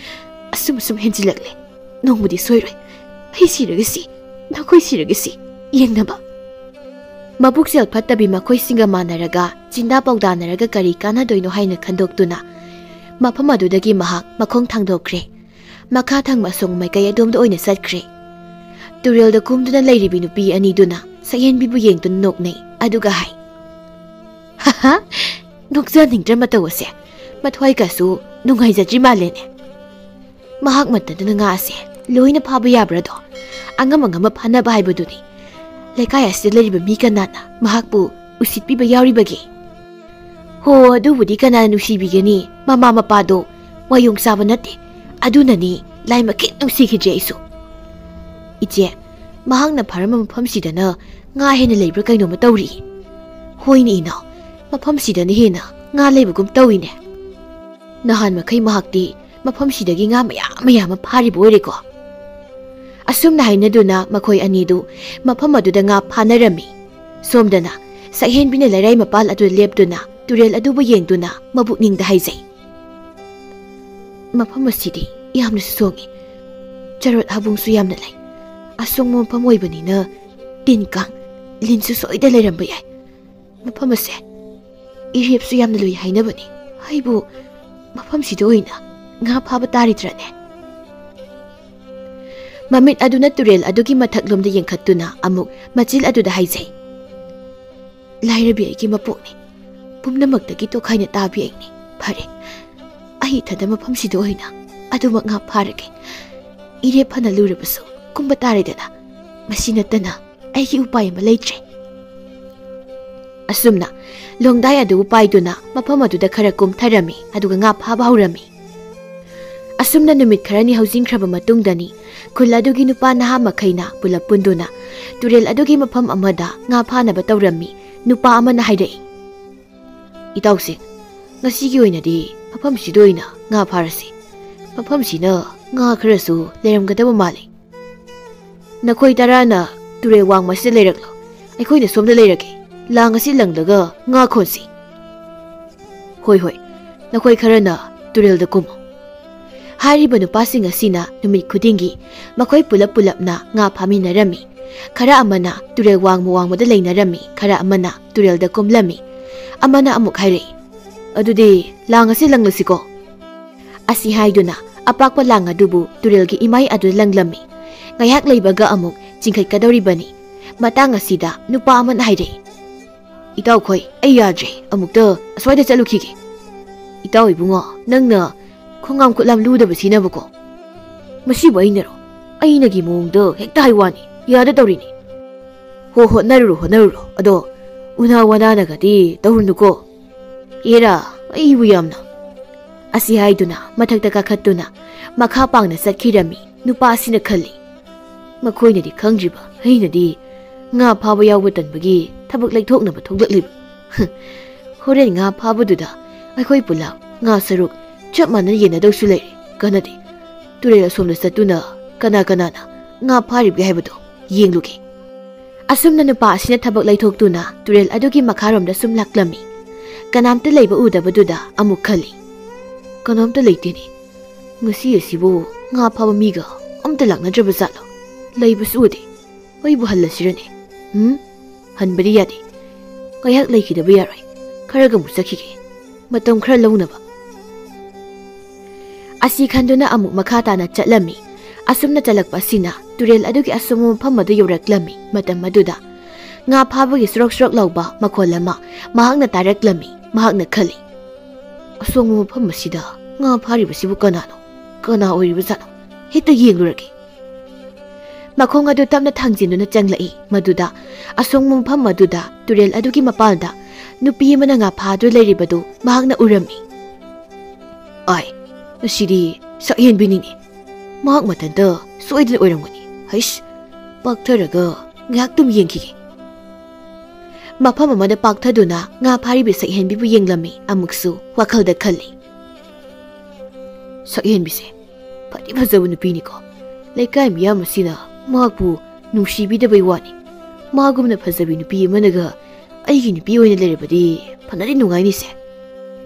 ꯑꯁꯨꯝ ꯑꯁꯨꯝ ꯍꯦꯟꯖꯤꯜꯂꯛꯂꯦ꯫ ꯅꯣꯡꯃꯗꯤ ꯁꯣꯏꯔꯣꯏ꯫ ꯑꯩ ꯁꯤꯔꯒꯁꯤ, ꯅꯈꯣꯏ ꯁꯤꯔꯒꯁꯤ ꯌꯦꯡꯅꯕ꯫" ꯃꯕꯨꯛꯆꯦꯜ ꯐꯠꯇꯕꯤ ꯃꯈꯣꯏꯁꯤꯡꯒ ꯃꯥꯟꯅꯔꯒ ꯆꯤꯟꯗꯥ ꯄꯥꯎꯗꯥꯅꯔꯒ ꯀꯔꯤ ꯀꯥꯟꯅꯗꯣꯏꯅꯣ ꯍꯥꯏꯅ ꯈꯟꯗꯣꯛꯇꯨꯅ ꯃꯐꯝ ꯑꯗꯨꯗꯒꯤ ꯃꯍꯥꯛ ꯃꯈꯣꯡ ꯊꯥꯡꯗꯣꯛꯈ꯭ꯔꯦ꯫ ꯃꯈꯥ ꯊꯪꯕ ꯑꯁꯣꯡ ꯃꯥꯏꯀꯩ ꯑꯗꯣꯝꯗ ꯑꯣꯏꯅ ꯆꯠꯈ꯭ꯔꯦ꯫ ꯇꯨꯔꯦꯜꯗ ꯀꯨꯝꯗꯨꯅ ꯂꯩꯔꯤꯕꯤ ꯅꯨꯄꯤ ꯑꯅꯤꯗꯨꯅ ꯁꯛꯍꯦꯟꯕꯤꯕꯨ ꯌꯦꯡꯗꯨꯅ ꯅꯣꯛꯅꯩ, ꯑꯗꯨꯒ ꯍꯥꯏ, ꯍꯥ, ꯅꯣꯛꯆꯅꯤꯡꯗ꯭ꯔ ꯃꯇꯧ ꯑꯁꯦ? ꯃꯊꯣꯏ ꯀꯩꯁꯨ ꯅꯨꯡꯉꯥꯏꯖꯗ꯭ꯔꯤ ꯃꯥꯜꯂꯦꯅꯦ꯫ ꯃꯍꯥꯛ ꯃꯇꯝꯗꯨꯅ ꯉꯥ ꯑꯁꯦ ꯂꯣꯏꯅ ꯐꯥꯕ ꯌꯥꯕ꯭ꯔꯥꯗꯣ ꯑꯉꯝ ꯑꯉꯝꯕ ꯐꯥꯅꯕ ꯍꯥꯏꯕꯗꯨꯅꯤ꯫ ꯂꯩꯀꯥꯏ ꯑꯁꯤꯗ ꯂꯩꯔꯤꯕ ꯃꯤ ꯀꯅꯥꯅ ꯃꯍꯥꯛꯄꯨ ꯎꯁꯤꯠꯄꯤꯕ ꯌꯥꯎꯔꯤꯕꯒꯦ? ꯍꯣ, ꯑꯗꯨꯕꯨꯗꯤ ꯀꯅꯥꯅ ꯅꯨꯡꯁꯤꯕꯤꯒꯅꯤ? ꯃꯃꯥ ꯃꯄꯥꯗꯣ ꯋꯥꯌꯣꯡ ꯆꯥꯕ ꯅꯠꯇꯦ꯫ ꯑꯗꯨꯅꯅꯤ ꯂꯥꯏꯃꯛꯈꯤꯠ ꯅꯨꯡꯁꯤꯈꯤꯗ꯭ꯔꯦ ꯑꯩꯁꯨ꯫ ꯏꯆꯦ, ꯃꯍꯥꯛꯅ ꯐꯥꯔꯝꯕ ꯃꯐꯝꯁꯤꯗꯅ ꯉꯥ ꯍꯦꯟꯅ ꯂꯩꯕ꯭ꯔꯥ ꯀꯩꯅꯣꯝꯃ ꯇꯧꯔꯤ꯫ ꯍꯣꯏꯅꯦ ꯏꯅꯥꯎ, ꯃꯐꯝꯁꯤꯗꯅ ꯍꯦꯟꯅ ꯉꯥ ꯂꯩꯕꯒꯨꯝ ꯇꯧꯏꯅꯦ꯫ ꯅꯍꯥꯟ ꯃꯈꯩ ꯃꯍꯥꯛꯇꯤ ꯃꯐꯝꯁꯤꯗꯒꯤ ꯉꯥ ꯃꯌꯥꯝ ꯃꯌꯥꯝ ꯑꯃ ꯐꯥꯔꯤꯕ ꯑꯣꯏꯔꯦꯀꯣ꯫ ꯑꯁꯨꯝꯅ ꯍꯥꯏꯅꯗꯨꯅ ꯃꯈꯣꯏ ꯑꯅꯤꯗꯨ ꯃꯐꯝ ꯑꯗꯨꯗ ꯉꯥ ꯐꯥꯅꯔꯝꯃꯤ꯫ ꯁꯣꯝꯗꯅ ꯁꯛꯍꯦꯟꯕꯤꯅ ꯂꯩꯔꯥꯏ ꯃꯄꯥꯜ ꯑꯗꯨꯗ ꯂꯦꯞꯇꯨꯅ ꯇꯨꯔꯦꯜ ꯑꯗꯨꯕꯨ ꯌꯦꯡꯗꯨꯅ ꯃꯕꯨꯛꯅꯤꯡꯗ ꯍꯥꯏꯖꯩ, "ꯃꯐꯝ ꯑꯁꯤꯗꯤ ꯌꯥꯝꯅꯁꯨ ꯁꯣꯡꯉꯤ, ꯆꯔꯣꯠ ꯍꯥꯕꯨꯡꯁꯨ ꯌꯥꯝꯅ ꯂꯩ꯫ ꯑꯁꯣꯡꯕ ꯃꯐꯝ ꯑꯣꯏꯕꯅꯤꯅ ꯇꯤꯟ ꯀꯥꯡ, ꯂꯤꯟꯁꯨ ꯁꯣꯏꯗ ꯂꯩꯔꯝꯕ ꯌꯥꯏ꯫ ꯃꯐꯝ ꯑꯁꯦ ꯏꯔꯦꯞꯁꯨ ꯌꯥꯝꯅ ꯂꯨꯏ ꯍꯥꯏꯅꯕꯅꯤ꯫ ꯑꯩꯕꯨ ꯃꯐꯝꯁꯤꯗ ꯑꯣꯏꯅ ꯉꯥ ꯐꯥꯕ ꯇꯥꯔꯤꯗ꯭ꯔꯅꯦ?" ꯃꯃꯤꯠ ꯑꯗꯨꯅ ꯇꯨꯔꯦꯜ ꯑꯗꯨꯒꯤ ꯃꯊꯛꯂꯣꯝꯗ ꯌꯦꯡꯈꯠꯇꯨꯅ ꯑꯃꯨꯛ ꯃꯆꯤꯜ ꯑꯗꯨꯗ ꯍꯥꯏꯖꯩ, "ꯂꯥꯏꯔꯕꯤ ꯑꯩꯒꯤ ꯃꯄꯣꯛꯅꯤ, ꯄꯨꯝꯅꯃꯛꯇꯒꯤ ꯇꯣꯈꯥꯏꯅ ꯇꯥꯕꯤ ꯑꯩꯅꯤ꯫ ꯐꯔꯦ, ꯑꯩ ꯏꯊꯟꯗ ꯃꯐꯝꯁꯤꯗ ꯑꯣꯏꯅ ꯑꯗꯨꯃꯛ ꯉꯥ ꯐꯥꯔꯒꯦ꯫ ꯏꯔꯦꯞ ꯐꯅ ꯂꯨꯔꯕꯁꯨ ꯀꯨꯝꯕ ꯇꯥꯔꯦꯗꯅ꯫ ꯃꯁꯤ ꯅꯠꯇꯅ ꯑꯩꯒꯤ ꯎꯄꯥꯏ ꯑꯃ ꯂꯩꯇ꯭ꯔꯦ꯫" ꯑꯁꯨꯝꯅ ꯂꯣꯡꯗꯥꯏ ꯑꯗꯨꯕꯨ ꯄꯥꯏꯗꯨꯅ ꯃꯐꯝ ꯑꯗꯨꯗ ꯈꯔ ꯀꯨꯝꯊꯔꯝꯃꯤ, ꯑꯗꯨꯒ ꯉꯥ ꯐꯥꯕ ꯍꯧꯔꯝꯃꯤ꯫ ꯑꯁꯨꯝꯅ ꯅꯨꯃꯤꯠ ꯈꯔꯅꯤ ꯍꯧꯖꯤꯟꯈ꯭ꯔꯕ ꯃꯇꯨꯡꯗꯅꯤ ꯈꯨꯜ ꯑꯗꯨꯒꯤ ꯅꯨꯄꯥ ꯅꯍꯥ ꯃꯈꯩꯅ ꯄꯨꯂꯞ ꯄꯨꯟꯗꯨꯅ ꯇꯨꯔꯦꯜ ꯑꯗꯨꯒꯤ ꯃꯐꯝ ꯑꯃꯗ ꯉꯥ ꯐꯥꯅꯕ ꯇꯧꯔꯝꯃꯤ꯫ ꯅꯨꯄꯥ ꯑꯃꯅ ꯍꯥꯏꯔꯛꯏ, "ꯏꯇꯥꯎꯁꯤꯡ, ꯉꯁꯤꯒꯤ ꯑꯣꯏꯅꯗꯤ ꯃꯐꯝꯁꯤꯗ ꯑꯣꯏꯅ ꯉꯥ ꯐꯥꯔꯁꯤ꯫ ꯃꯐꯝꯁꯤꯅ ꯉꯥ ꯈꯔꯁꯨ ꯂꯩꯔꯝꯒꯗꯕ ꯃꯥꯜꯂꯤ꯫ ꯅꯈꯣꯏ ꯇꯔꯥꯅ ꯇꯨꯔꯦꯜ ꯋꯥꯡꯃꯁꯤꯗ ꯂꯩꯔꯛꯂꯣ, ꯑꯩꯈꯣꯏꯅ ꯁꯣꯝꯗ ꯂꯩꯔꯒꯦ꯫ ꯂꯥꯡ ꯑꯁꯤ ꯂꯪꯂꯒ ꯉꯥ ꯈꯣꯟꯁꯤ꯫ ꯍꯣꯏ, ꯍꯣꯏ, ꯅꯈꯣꯏ ꯈꯔꯅ ꯇꯨꯔꯦꯜꯗ ꯀꯨꯝꯃꯨ꯫" ꯍꯥꯏꯔꯤꯕ ꯅꯨꯄꯥꯁꯤꯡ ꯑꯁꯤꯅ ꯅꯨꯃꯤꯠ ꯈꯨꯗꯤꯡꯒꯤ ꯃꯈꯣꯏ ꯄꯨꯂꯞ ꯄꯨꯂꯞꯅ ꯉꯥ ꯐꯥꯃꯤꯟꯅꯔꯝꯃꯤ꯫ ꯈꯔ ꯑꯃꯅ ꯇꯨꯔꯦꯜ ꯋꯥꯡꯃ ꯋꯥꯡꯃꯗ ꯂꯩꯅꯔꯝꯃꯤ, ꯈꯔ ꯑꯃꯅ ꯇꯨꯔꯦꯜꯗ ꯀꯨꯝꯂꯝꯃꯤ꯫ ꯑꯃꯅ ꯑꯃꯨꯛ ꯍꯥꯏꯔꯛꯏ, "ꯑꯗꯨꯗꯤ ꯂꯥꯡ ꯑꯁꯤ ꯂꯪꯂꯁꯤꯀꯣ?" ꯑꯁꯤ ꯍꯥꯏꯗꯨꯅ ꯑꯄꯥꯛꯄ ꯂꯥꯡ ꯑꯗꯨꯕꯨ ꯇꯨꯔꯦꯜꯒꯤ ꯏꯃꯥꯏ ꯑꯗꯨꯗ ꯂꯪꯂꯝꯃꯤ꯫ ꯉꯥꯏꯍꯥꯛ ꯂꯩꯕꯒ ꯑꯃꯨꯛ ꯆꯤꯡꯈꯠꯀꯗꯧꯔꯤꯕꯅꯤ꯫ ꯃꯇꯥꯡ ꯑꯁꯤꯗ ꯅꯨꯄꯥ ꯑꯃꯅ ꯍꯥꯏꯔꯛꯏ, "ꯏꯇꯥꯎꯈꯣꯏ, ꯑꯩ ꯌꯥꯗ꯭ꯔꯦ, ꯑꯃꯨꯛꯇ ꯑꯁ꯭ꯋꯥꯏꯗ ꯆꯠꯂꯨꯈꯤꯒꯦ꯫ ꯏꯇꯥꯎ ꯏꯕꯨꯡꯉꯣ, ꯅꯪꯅ ꯈꯣꯡꯉꯥꯝ ꯈꯨꯠꯂꯥꯝ ꯂꯨꯗꯕꯁꯤꯅꯕꯀꯣ꯫ ꯃꯁꯤꯕꯨ ꯑꯩꯅꯔꯣ? ꯑꯩꯅꯒꯤ ꯃꯑꯣꯡꯗ ꯍꯦꯛꯇ ꯍꯥꯏ ꯋꯥꯅꯤ, ꯌꯥꯗ ꯇꯧꯔꯤꯅꯤ꯫ ꯍꯣ, ꯍꯣꯠꯅꯔꯨꯔꯣ, ꯍꯣꯠꯅꯔꯨꯔꯣ꯫ ꯑꯗꯣ ꯎꯅꯥ ꯋꯥꯅꯥꯅꯒꯗꯤ ꯇꯧꯔꯨꯅꯨꯀꯣ꯫ ꯑꯦꯔꯥ, ꯑꯩꯕꯨ ꯌꯥꯝꯅ"꯫ ꯑꯁꯤ ꯍꯥꯏꯗꯨꯅ ꯃꯊꯛꯇ ꯀꯥꯈꯠꯇꯨꯅ ꯃꯈꯥ ꯄꯥꯡꯅ ꯆꯠꯈꯤꯔꯝꯃꯤ꯫ ꯅꯨꯄꯥ ꯑꯁꯤꯅ ꯈꯜꯂꯤ, "ꯃꯈꯣꯏꯅꯗꯤ ꯈꯪꯗ꯭ꯔꯤꯕ ꯑꯩꯅꯗꯤ ꯉꯥ ꯐꯥꯕ ꯌꯥꯎꯕ ꯇꯟꯕꯒꯤ ꯊꯕꯛ ꯂꯩꯊꯣꯛꯅꯕ ꯊꯣꯛꯂꯛꯂꯤꯕ꯫ ꯍꯣꯔꯦꯟ ꯉꯥ ꯐꯥꯕꯗꯨꯗ ꯑꯩꯈꯣꯏ ꯄꯨꯂꯞ ꯉꯥ ꯁꯔꯨꯛ ꯆꯞ ꯃꯥꯟꯅꯅ ꯌꯦꯟꯅꯗꯧꯁꯨ ꯂꯩꯔꯦ꯫ ꯀꯥꯟꯅꯗꯦ꯫ ꯇꯨꯔꯦꯜ ꯑꯁꯣꯝꯗ ꯆꯠꯇꯨꯅ ꯀꯅꯥ ꯀꯅꯥꯅ ꯉꯥ ꯐꯥꯔꯤꯕꯒꯦ ꯍꯥꯏꯕꯗꯣ ꯌꯦꯡꯂꯨꯒꯦ"꯫ ꯑꯁꯨꯝꯅ ꯅꯨꯄꯥ ꯑꯁꯤꯅ ꯊꯕꯛ ꯂꯩꯊꯣꯛꯇꯨꯅ ꯇꯨꯔꯦꯜ ꯑꯗꯨꯒꯤ ꯃꯈꯥꯔꯣꯝꯗ ꯁꯨꯝ ꯂꯥꯛꯂꯝꯃꯤ꯫ ꯀꯅꯥꯝꯇ ꯂꯩꯕ ꯎꯗꯕꯗꯨꯗ ꯑꯃꯨꯛ ꯈꯜꯂꯤ, "ꯀꯅꯥꯝꯇ ꯂꯩꯇꯦꯅꯦ꯫ ꯉꯁꯤ ꯑꯁꯤꯕꯨ ꯉꯥ ꯐꯥꯕ ꯃꯤꯒ ꯑꯝꯇ ꯂꯥꯛꯅꯗ꯭ꯔꯕ ꯖꯥꯠꯂꯣ? ꯂꯩꯕꯁꯨ ꯎꯗꯦ꯫ ꯑꯩꯕꯨ ꯍꯜꯂꯁꯤꯔꯅꯦ? ꯎꯝ? ꯍꯟꯕꯗꯤ ꯌꯥꯗꯦ꯫ ꯉꯥꯏꯍꯥꯛ ꯂꯩꯈꯤꯗꯕ ꯌꯥꯔꯣꯏ꯫ ꯈꯔꯒ ꯑꯃꯨꯛ ꯆꯠꯈꯤꯒꯦ꯫ ꯃꯇꯝ ꯈꯔ ꯂꯧꯅꯕ"꯫ ꯑꯁꯤ ꯈꯟꯗꯨꯅ ꯑꯃꯨꯛ ꯃꯈꯥ ꯇꯥꯅ ꯆꯠꯂꯝꯃꯤ꯫ ꯑꯁꯨꯝꯅ ꯆꯠꯂꯛꯄ ꯑꯁꯤꯅ ꯇꯨꯔꯦꯜ ꯑꯗꯨꯒꯤ ꯑꯁꯣꯡꯕ ꯃꯐꯝ ꯑꯗꯨ ꯌꯧꯔꯛꯂꯝꯃꯤ꯫ ꯃꯇꯝ ꯑꯗꯨꯗ ꯉꯥ ꯐꯥꯕꯒꯤ ꯁ꯭ꯔꯣꯛ ꯁ꯭ꯔꯣꯛ ꯂꯥꯎꯕ ꯃꯈꯣꯜ ꯑꯃ ꯃꯍꯥꯛꯅ ꯇꯥꯔꯛꯂꯝꯃꯤ꯫ ꯃꯍꯥꯛꯅ ꯈꯜꯂꯤ, "ꯑꯁꯣꯡꯕ ꯃꯐꯝ ꯑꯁꯤꯗ ꯉꯥ ꯐꯥꯔꯤꯕꯁꯤꯕꯨ ꯀꯅꯥꯅꯣ? ꯀꯅꯥ ꯑꯣꯏꯔꯤꯕꯖꯥꯠꯅꯣ? ꯍꯦꯛꯇ ꯌꯦꯡꯂꯨꯔꯒꯦ"꯫ ꯃꯈꯣꯡ ꯑꯗꯨ ꯇꯞꯅ ꯊꯥꯡꯖꯤꯟꯗꯨꯅ ꯆꯪꯂꯛꯏ꯫ ꯃꯗꯨꯗ ꯑꯁꯣꯡꯕ ꯃꯐꯝ ꯑꯗꯨꯗ ꯇꯨꯔꯦꯜ ꯑꯗꯨꯒꯤ ꯃꯄꯥꯟꯗ ꯅꯨꯄꯤ ꯑꯃꯅ ꯉꯥ ꯐꯥꯗꯨꯅ ꯂꯩꯔꯤꯕꯗꯨ ꯃꯍꯥꯛꯅ ꯎꯔꯝꯃꯤ꯫ "ꯑꯥꯏ, ꯃꯁꯤꯗꯤ ꯁꯛꯍꯦꯟꯕꯤꯅꯤꯅꯦ꯫ ꯃꯍꯥꯛ ꯃꯊꯟꯇ ꯁꯣꯏꯗꯅ ꯑꯣꯏꯔꯝꯒꯅꯤ꯫ ꯍꯩꯁ, ꯄꯥꯛꯊꯔꯒ ꯉꯥꯏꯍꯥꯛꯇꯨꯝ ꯌꯦꯡꯈꯤꯒꯦ"꯫ ꯃꯐꯝ ꯑꯃꯗ ꯄꯥꯛꯊꯗꯨꯅ ꯉꯥ ꯐꯥꯔꯤꯕꯤ ꯁꯛꯍꯦꯟꯕꯤꯕꯨ ꯌꯦꯡꯂꯝꯃꯤ꯫ ꯑꯃꯨꯛꯁꯨ ꯋꯥꯈꯜꯗ ꯈꯜꯂꯤ, "ꯁꯛꯍꯦꯟꯕꯤꯁꯦ ꯐꯗꯤ ꯐꯖꯕ ꯅꯨꯄꯤꯅꯤꯀꯣ꯫ ꯂꯩꯀꯥꯏ ꯃꯤꯌꯥꯝ ꯑꯁꯤꯅ ꯃꯍꯥꯛꯄꯨ ꯅꯨꯡꯁꯤꯕꯤꯗꯕꯩ ꯋꯥꯅꯤ꯫ ꯃꯥꯒꯨꯝꯅ ꯐꯖꯕꯤ ꯅꯨꯄꯤ ꯑꯃꯅꯒ ꯑꯩꯒꯤ ꯅꯨꯄꯤ ꯑꯣꯏꯅ ꯂꯩꯔꯕꯗꯤ ꯐꯅꯗꯤ ꯅꯨꯡꯉꯥꯏꯅꯤꯁꯦ"꯫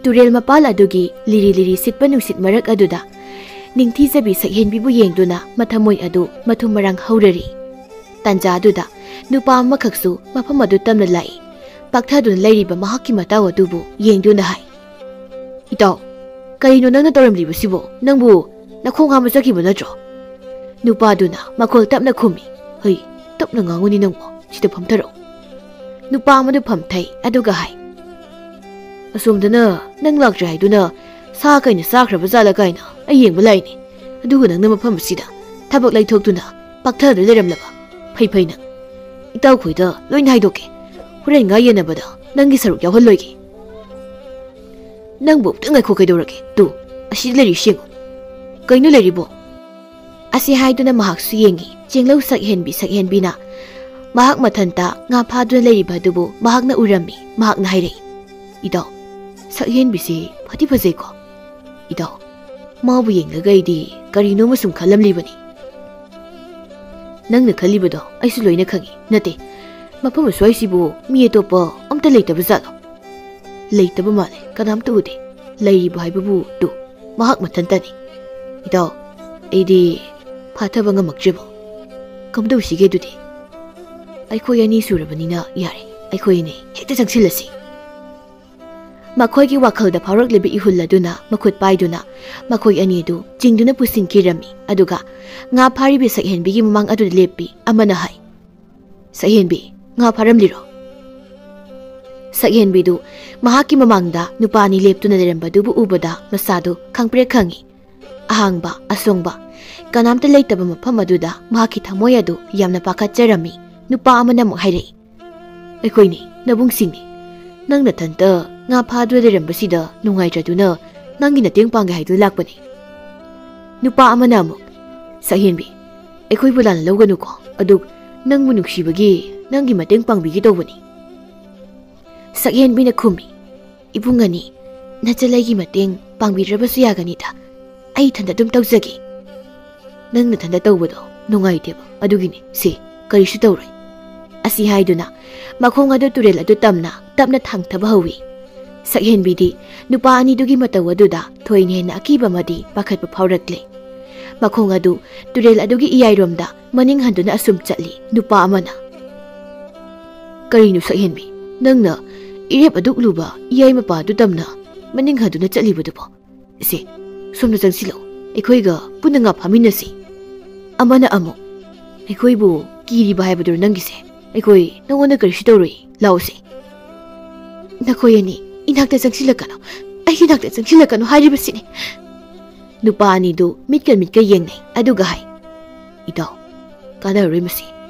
ꯇꯨꯔꯦꯜ ꯃꯄꯥꯜ ꯑꯗꯨꯒꯤ ꯂꯤꯔꯤ ꯂꯤꯔꯤ ꯁꯤꯠꯄ ꯅꯨꯡꯁꯤꯠ ꯃꯔꯛ ꯑꯗꯨꯗ ꯅꯤꯡꯊꯤꯖꯕꯤ ꯁꯛꯍꯦꯟꯕꯤꯕꯨ ꯌꯦꯡꯗꯨꯅ ꯃꯊꯃꯣꯏ ꯑꯗꯨ ꯃꯊꯨꯝ ꯃꯔꯥꯡ ꯍꯧꯔꯔꯤ꯫ ꯇꯥꯟꯖꯥ ꯑꯗꯨꯗ ꯅꯨꯄꯥ ꯑꯃꯈꯛꯁꯨ ꯃꯐꯝ ꯑꯗꯨ ꯇꯝꯅ ꯂꯥꯛꯏ꯫ ꯄꯥꯛꯊꯗꯨꯅ ꯂꯩꯔꯤꯕ ꯃꯍꯥꯛꯀꯤ ꯃꯇꯥꯎ ꯑꯗꯨꯕꯨ ꯌꯦꯡꯗꯨꯅ ꯍꯥꯏ, "ꯏꯇꯥꯎ, ꯀꯔꯤꯅꯣ ꯅꯪꯅ ꯇꯧꯔꯝꯂꯤꯕꯁꯤꯕꯣ? ꯅꯪꯕꯨ ꯅꯈꯣꯡ ꯍꯥꯝꯕ ꯆꯠꯈꯤꯕ ꯅꯠꯇ꯭ꯔꯣ?" ꯅꯨꯄꯥꯗꯨꯅ ꯃꯈꯣꯜ ꯇꯞꯅ ꯈꯨꯝꯃꯤ, "ꯍꯩ, ꯇꯞꯅ ꯉꯥꯡꯉꯨꯅꯤ ꯅꯪꯕꯣ, ꯁꯤꯗ ꯐꯝꯊꯔꯛꯎ"꯫ ꯅꯨꯄꯥ ꯑꯃꯗꯨ ꯐꯝꯊꯩ, ꯑꯗꯨꯒ ꯍꯥꯏ, "ꯑꯁꯣꯝꯗꯅ ꯅꯪ ꯂꯥꯛꯇ꯭ꯔꯦ ꯍꯥꯏꯗꯨꯅ ꯁꯥ ꯀꯩꯅ ꯆꯥꯈ꯭ꯔꯕ ꯖꯥꯠꯂ ꯀꯥꯏꯅ ꯑꯩ ꯌꯦꯡꯕ ꯂꯥꯛꯏꯅꯦ, ꯑꯗꯨꯒ ꯅꯪꯅ ꯃꯐꯝ ꯑꯁꯤꯗ ꯊꯕꯛ ꯂꯩꯊꯣꯛꯇꯨꯅ ꯄꯥꯛꯊꯗꯨꯅ ꯂꯩꯔꯝꯂꯕ꯫ ꯐꯩ ꯐꯩ ꯅꯪ꯫ ꯏꯇꯥꯎꯈꯣꯏꯗ ꯂꯣꯏꯅ ꯍꯥꯏꯗꯣꯛꯀꯦ, ꯍꯣꯔꯦꯟ ꯉꯥ ꯌꯦꯟꯅꯕꯗ ꯅꯪꯒꯤ ꯁꯔꯨꯛ ꯌꯥꯎꯍꯜꯂꯣꯏꯒꯦ꯫ ꯅꯪꯕꯨ ꯑꯃꯨꯛꯇ ꯉꯥꯏꯈꯣ, ꯀꯩꯗꯧꯔꯒꯦ? ꯇꯨ, ꯑꯁꯤꯗ ꯂꯩꯔꯤ ꯌꯦꯡꯉꯨ꯫ ꯀꯩꯅꯣ ꯂꯩꯔꯤꯕꯣ?" ꯑꯁꯤ ꯍꯥꯏꯗꯨꯅ ꯃꯍꯥꯛꯁꯨ ꯌꯦꯡꯉꯤ꯫ ꯆꯦꯡꯂꯧ ꯁꯛꯍꯦꯟꯕꯤ, ꯁꯛꯍꯦꯟꯕꯤꯅ ꯃꯍꯥꯛ ꯃꯊꯟꯇ ꯉꯥ ꯐꯥꯗꯨꯅ ꯂꯩꯔꯤꯕ ꯑꯗꯨꯕꯨ ꯃꯍꯥꯛꯅ ꯎꯔꯝꯃꯤ꯫ ꯃꯍꯥꯛꯅ ꯍꯥꯏꯔꯛꯏ, "ꯏꯇꯥꯎ, ꯁꯛꯍꯦꯟꯕꯤꯁꯦ ꯐꯗꯤ ꯐꯖꯩꯀꯣ? ꯏꯇꯥꯎ, ꯃꯥꯕꯨ ꯌꯦꯡꯂꯒ ꯑꯩꯗꯤ ꯀꯔꯤꯅꯣ ꯑꯃ ꯁꯨꯝ ꯈꯜꯂꯝꯂꯤꯕꯅꯤ꯫ ꯅꯪꯅ ꯈꯜꯂꯤꯕꯗꯣ ꯑꯩꯁꯨ ꯂꯣꯏꯅ ꯈꯪꯉꯤ꯫ ꯅꯠꯇꯦ, ꯃꯐꯝ ꯑꯁ꯭ꯋꯥꯏꯁꯤꯕꯨ ꯃꯤ ꯑꯇꯣꯞꯄ ꯑꯝꯇ ꯂꯩꯇꯕ ꯖꯥꯠꯂꯣ?" "ꯂꯩꯇꯕ ꯃꯥꯜꯂꯦ, ꯀꯅꯥꯝꯇ ꯎꯗꯦ꯫ ꯂꯩꯔꯤꯕ ꯍꯥꯏꯕꯕꯨ ꯇꯨ, ꯃꯍꯥꯛ ꯃꯊꯟꯇꯅꯤ꯫ ꯏꯇꯥꯎ, ꯑꯩꯗꯤ ꯐꯥꯊꯕ ꯉꯝꯃꯛꯇ꯭ꯔꯦꯕꯣ꯫ ꯀꯝꯗꯧꯁꯤꯒꯦ ꯑꯗꯨꯗꯤ? ꯑꯩꯈꯣꯏ ꯑꯅꯤ ꯁꯨꯔꯕꯅꯤꯅ ꯌꯥꯔꯦ, ꯑꯩꯈꯣꯏ ꯑꯅꯤ ꯍꯦꯛꯇ ꯆꯪꯁꯤꯜꯂꯁꯤ꯫" ꯃꯈꯣꯏꯒꯤ ꯋꯥꯈꯜꯗ ꯐꯥꯎꯔꯛꯂꯤꯕ ꯏꯍꯨꯜ ꯑꯗꯨꯅ ꯃꯈꯨꯠ ꯄꯥꯏꯗꯨꯅ ꯃꯈꯣꯏ ꯑꯅꯤꯗꯨ ꯆꯤꯡꯗꯨꯅ ꯄꯨꯁꯤꯟꯈꯤꯔꯝꯃꯤ꯫ ꯑꯗꯨꯒ ꯉꯥ ꯐꯥꯔꯤꯕꯤ ꯁꯛꯍꯦꯟꯕꯤꯒꯤ ꯃꯃꯥꯡ ꯑꯗꯨꯗ ꯂꯦꯞꯄꯤ꯫ ꯑꯃꯅ ꯍꯥꯏ, "ꯁꯛꯍꯦꯟꯕꯤ, ꯉꯥ ꯐꯥꯔꯝꯂꯤꯔꯣ?" ꯁꯛꯍꯦꯟꯕꯤꯗꯨ ꯃꯍꯥꯛꯀꯤ ꯃꯃꯥꯡꯗ ꯅꯨꯄꯥ ꯑꯅꯤ ꯂꯦꯞꯇꯨꯅ ꯂꯩꯔꯝꯕꯗꯨꯕꯨ ꯎꯕꯗ ꯃꯁꯥꯗꯨ ꯈꯪꯄ꯭ꯔꯦꯛ ꯈꯪꯉꯤ꯫ ꯑꯍꯥꯡꯕ, ꯑꯁꯣꯡꯕ, ꯀꯅꯥꯝꯇ ꯂꯩꯇꯕ ꯃꯐꯝ ꯑꯗꯨꯗ ꯃꯍꯥꯛꯀꯤ ꯊꯃꯣꯏ ꯑꯗꯨ ꯌꯥꯝꯅ ꯄꯥꯈꯠꯆꯔꯝꯃꯤ꯫ ꯅꯨꯄꯥ ꯑꯃꯅ ꯑꯃꯨꯛ ꯍꯥꯏꯔꯛꯏ, "ꯑꯩꯈꯣꯏꯅꯤ ꯅꯕꯨꯡꯁꯤꯡꯅꯤ꯫ ꯅꯪ ꯅꯊꯟꯇ ꯉꯥ ꯐꯥꯗꯨꯅ ꯂꯩꯔꯝꯕꯁꯤꯗ ꯅꯨꯡꯉꯥꯏꯇ꯭ꯔꯗꯨꯅ ꯅꯪꯒꯤ ꯃꯇꯦꯡ ꯄꯥꯡꯒꯦ ꯍꯥꯏꯗꯨꯅ ꯂꯥꯛꯄꯅꯤ꯫" ꯅꯨꯄꯥ ꯑꯃꯅ ꯑꯃꯨꯛ, "ꯁꯛꯍꯦꯟꯕꯤ, ꯑꯩꯈꯣꯏꯕꯨ ꯂꯥꯟꯅ ꯂꯧꯒꯅꯨꯀꯣ, ꯑꯗꯨ ꯅꯪꯕꯨ ꯅꯨꯡꯁꯤꯕꯒꯤ ꯅꯪꯒꯤ ꯃꯇꯦꯡ ꯄꯥꯡꯕꯤꯒꯦ ꯇꯧꯕꯅꯤ꯫" ꯁꯛꯍꯦꯟꯕꯤꯅ ꯈꯨꯝꯃꯤ, "ꯏꯕꯨꯡ ꯑꯅꯤ, ꯅꯆꯜ ꯑꯩꯒꯤ ꯃꯇꯦꯡ ꯄꯥꯡꯕꯤꯗ꯭ꯔꯕꯁꯨ ꯌꯥꯒꯅꯤꯗ꯫ ꯑꯩ ꯏꯊꯟꯗ ꯑꯗꯨꯝ ꯇꯧꯖꯒꯦ꯫" "ꯅꯪ ꯅꯊꯟꯗ ꯇꯧꯕꯗꯣ ꯅꯨꯡꯉꯥꯏꯇꯦꯕ, ꯑꯗꯨꯒꯤꯅꯤ꯫ ꯁꯦ, ꯀꯔꯤꯁꯨ ꯇꯧꯔꯣꯏ꯫" ꯑꯁꯤ ꯍꯥꯏꯗꯨꯅ ꯃꯈꯣꯡ ꯑꯗꯨ ꯇꯨꯔꯦꯜ ꯑꯗꯨ ꯇꯝꯅ ꯇꯞꯅ ꯊꯥꯡꯊꯕ ꯍꯧꯏ꯫ ꯁꯛꯍꯦꯟꯕꯤꯗꯤ ꯅꯨꯄꯥ ꯑꯅꯤꯗꯨꯒꯤ ꯃꯇꯧ ꯑꯗꯨꯗ ꯊꯣꯏꯅ ꯍꯦꯟꯅ ꯑꯀꯤꯕ ꯑꯃꯗꯤ ꯄꯥꯈꯠꯄ ꯐꯥꯎꯔꯛꯂꯦ꯫ ꯃꯈꯣꯡ ꯑꯗꯨ ꯇꯨꯔꯦꯜ ꯑꯗꯨꯒꯤ ꯏꯌꯥꯏꯔꯣꯝꯗ ꯃꯅꯤꯡ ꯍꯟꯗꯨꯅ ꯑꯁꯨꯝ ꯆꯠꯂꯤ꯫ ꯅꯨꯄꯥ ꯑꯃꯅ, "ꯀꯔꯤꯅꯣ ꯁꯛꯍꯦꯟꯕꯤ, ꯅꯪꯅ ꯏꯔꯦꯞ ꯑꯗꯨꯛ ꯂꯨꯕ ꯏꯌꯥꯏ ꯃꯄꯥ ꯑꯗꯨ ꯇꯝꯅ ꯃꯅꯤꯡ ꯍꯟꯗꯨꯅ ꯆꯠꯂꯤꯕꯗꯨꯕꯣ? ꯁꯦ, ꯁꯣꯝꯗ ꯆꯪꯁꯤꯜꯂꯛꯎ, ꯑꯩꯈꯣꯏꯒ ꯄꯨꯟꯅ ꯉꯥ ꯐꯥꯃꯤꯟꯅꯁꯤ꯫" ꯑꯃꯅ ꯑꯃꯨꯛ, "ꯑꯩꯈꯣꯏꯕꯨ ꯀꯤꯔꯤꯕ ꯍꯥꯏꯕꯗꯨꯔꯣ ꯅꯪꯒꯤꯁꯦ? ꯑꯩꯈꯣꯏ ꯅꯉꯣꯟꯗ ꯀꯔꯤꯁꯨ ꯇꯧꯔꯣꯏ꯫ ꯂꯥꯛꯎꯁꯦ꯫ ꯅꯈꯣꯏ ꯑꯅꯤ ꯏꯅꯥꯛꯇ ꯆꯪꯁꯤꯜꯂꯛꯀꯅꯨ, ꯑꯩꯒꯤ ꯏꯅꯥꯛꯇ ꯆꯪꯁꯤꯜꯂꯛꯀꯅꯨ ꯍꯥꯏꯔꯤꯕꯁꯤꯅꯤ꯫ ꯅꯨꯄꯥ ꯑꯅꯤꯗꯨ ꯃꯤꯠꯀ ꯃꯤꯠꯀ ꯌꯦꯡꯅꯩ, ꯑꯗꯨꯒ ꯍꯥꯏ, "ꯏꯇꯥꯎ, ꯀꯥꯟꯅꯔꯔꯣꯏ ꯃꯁꯤ,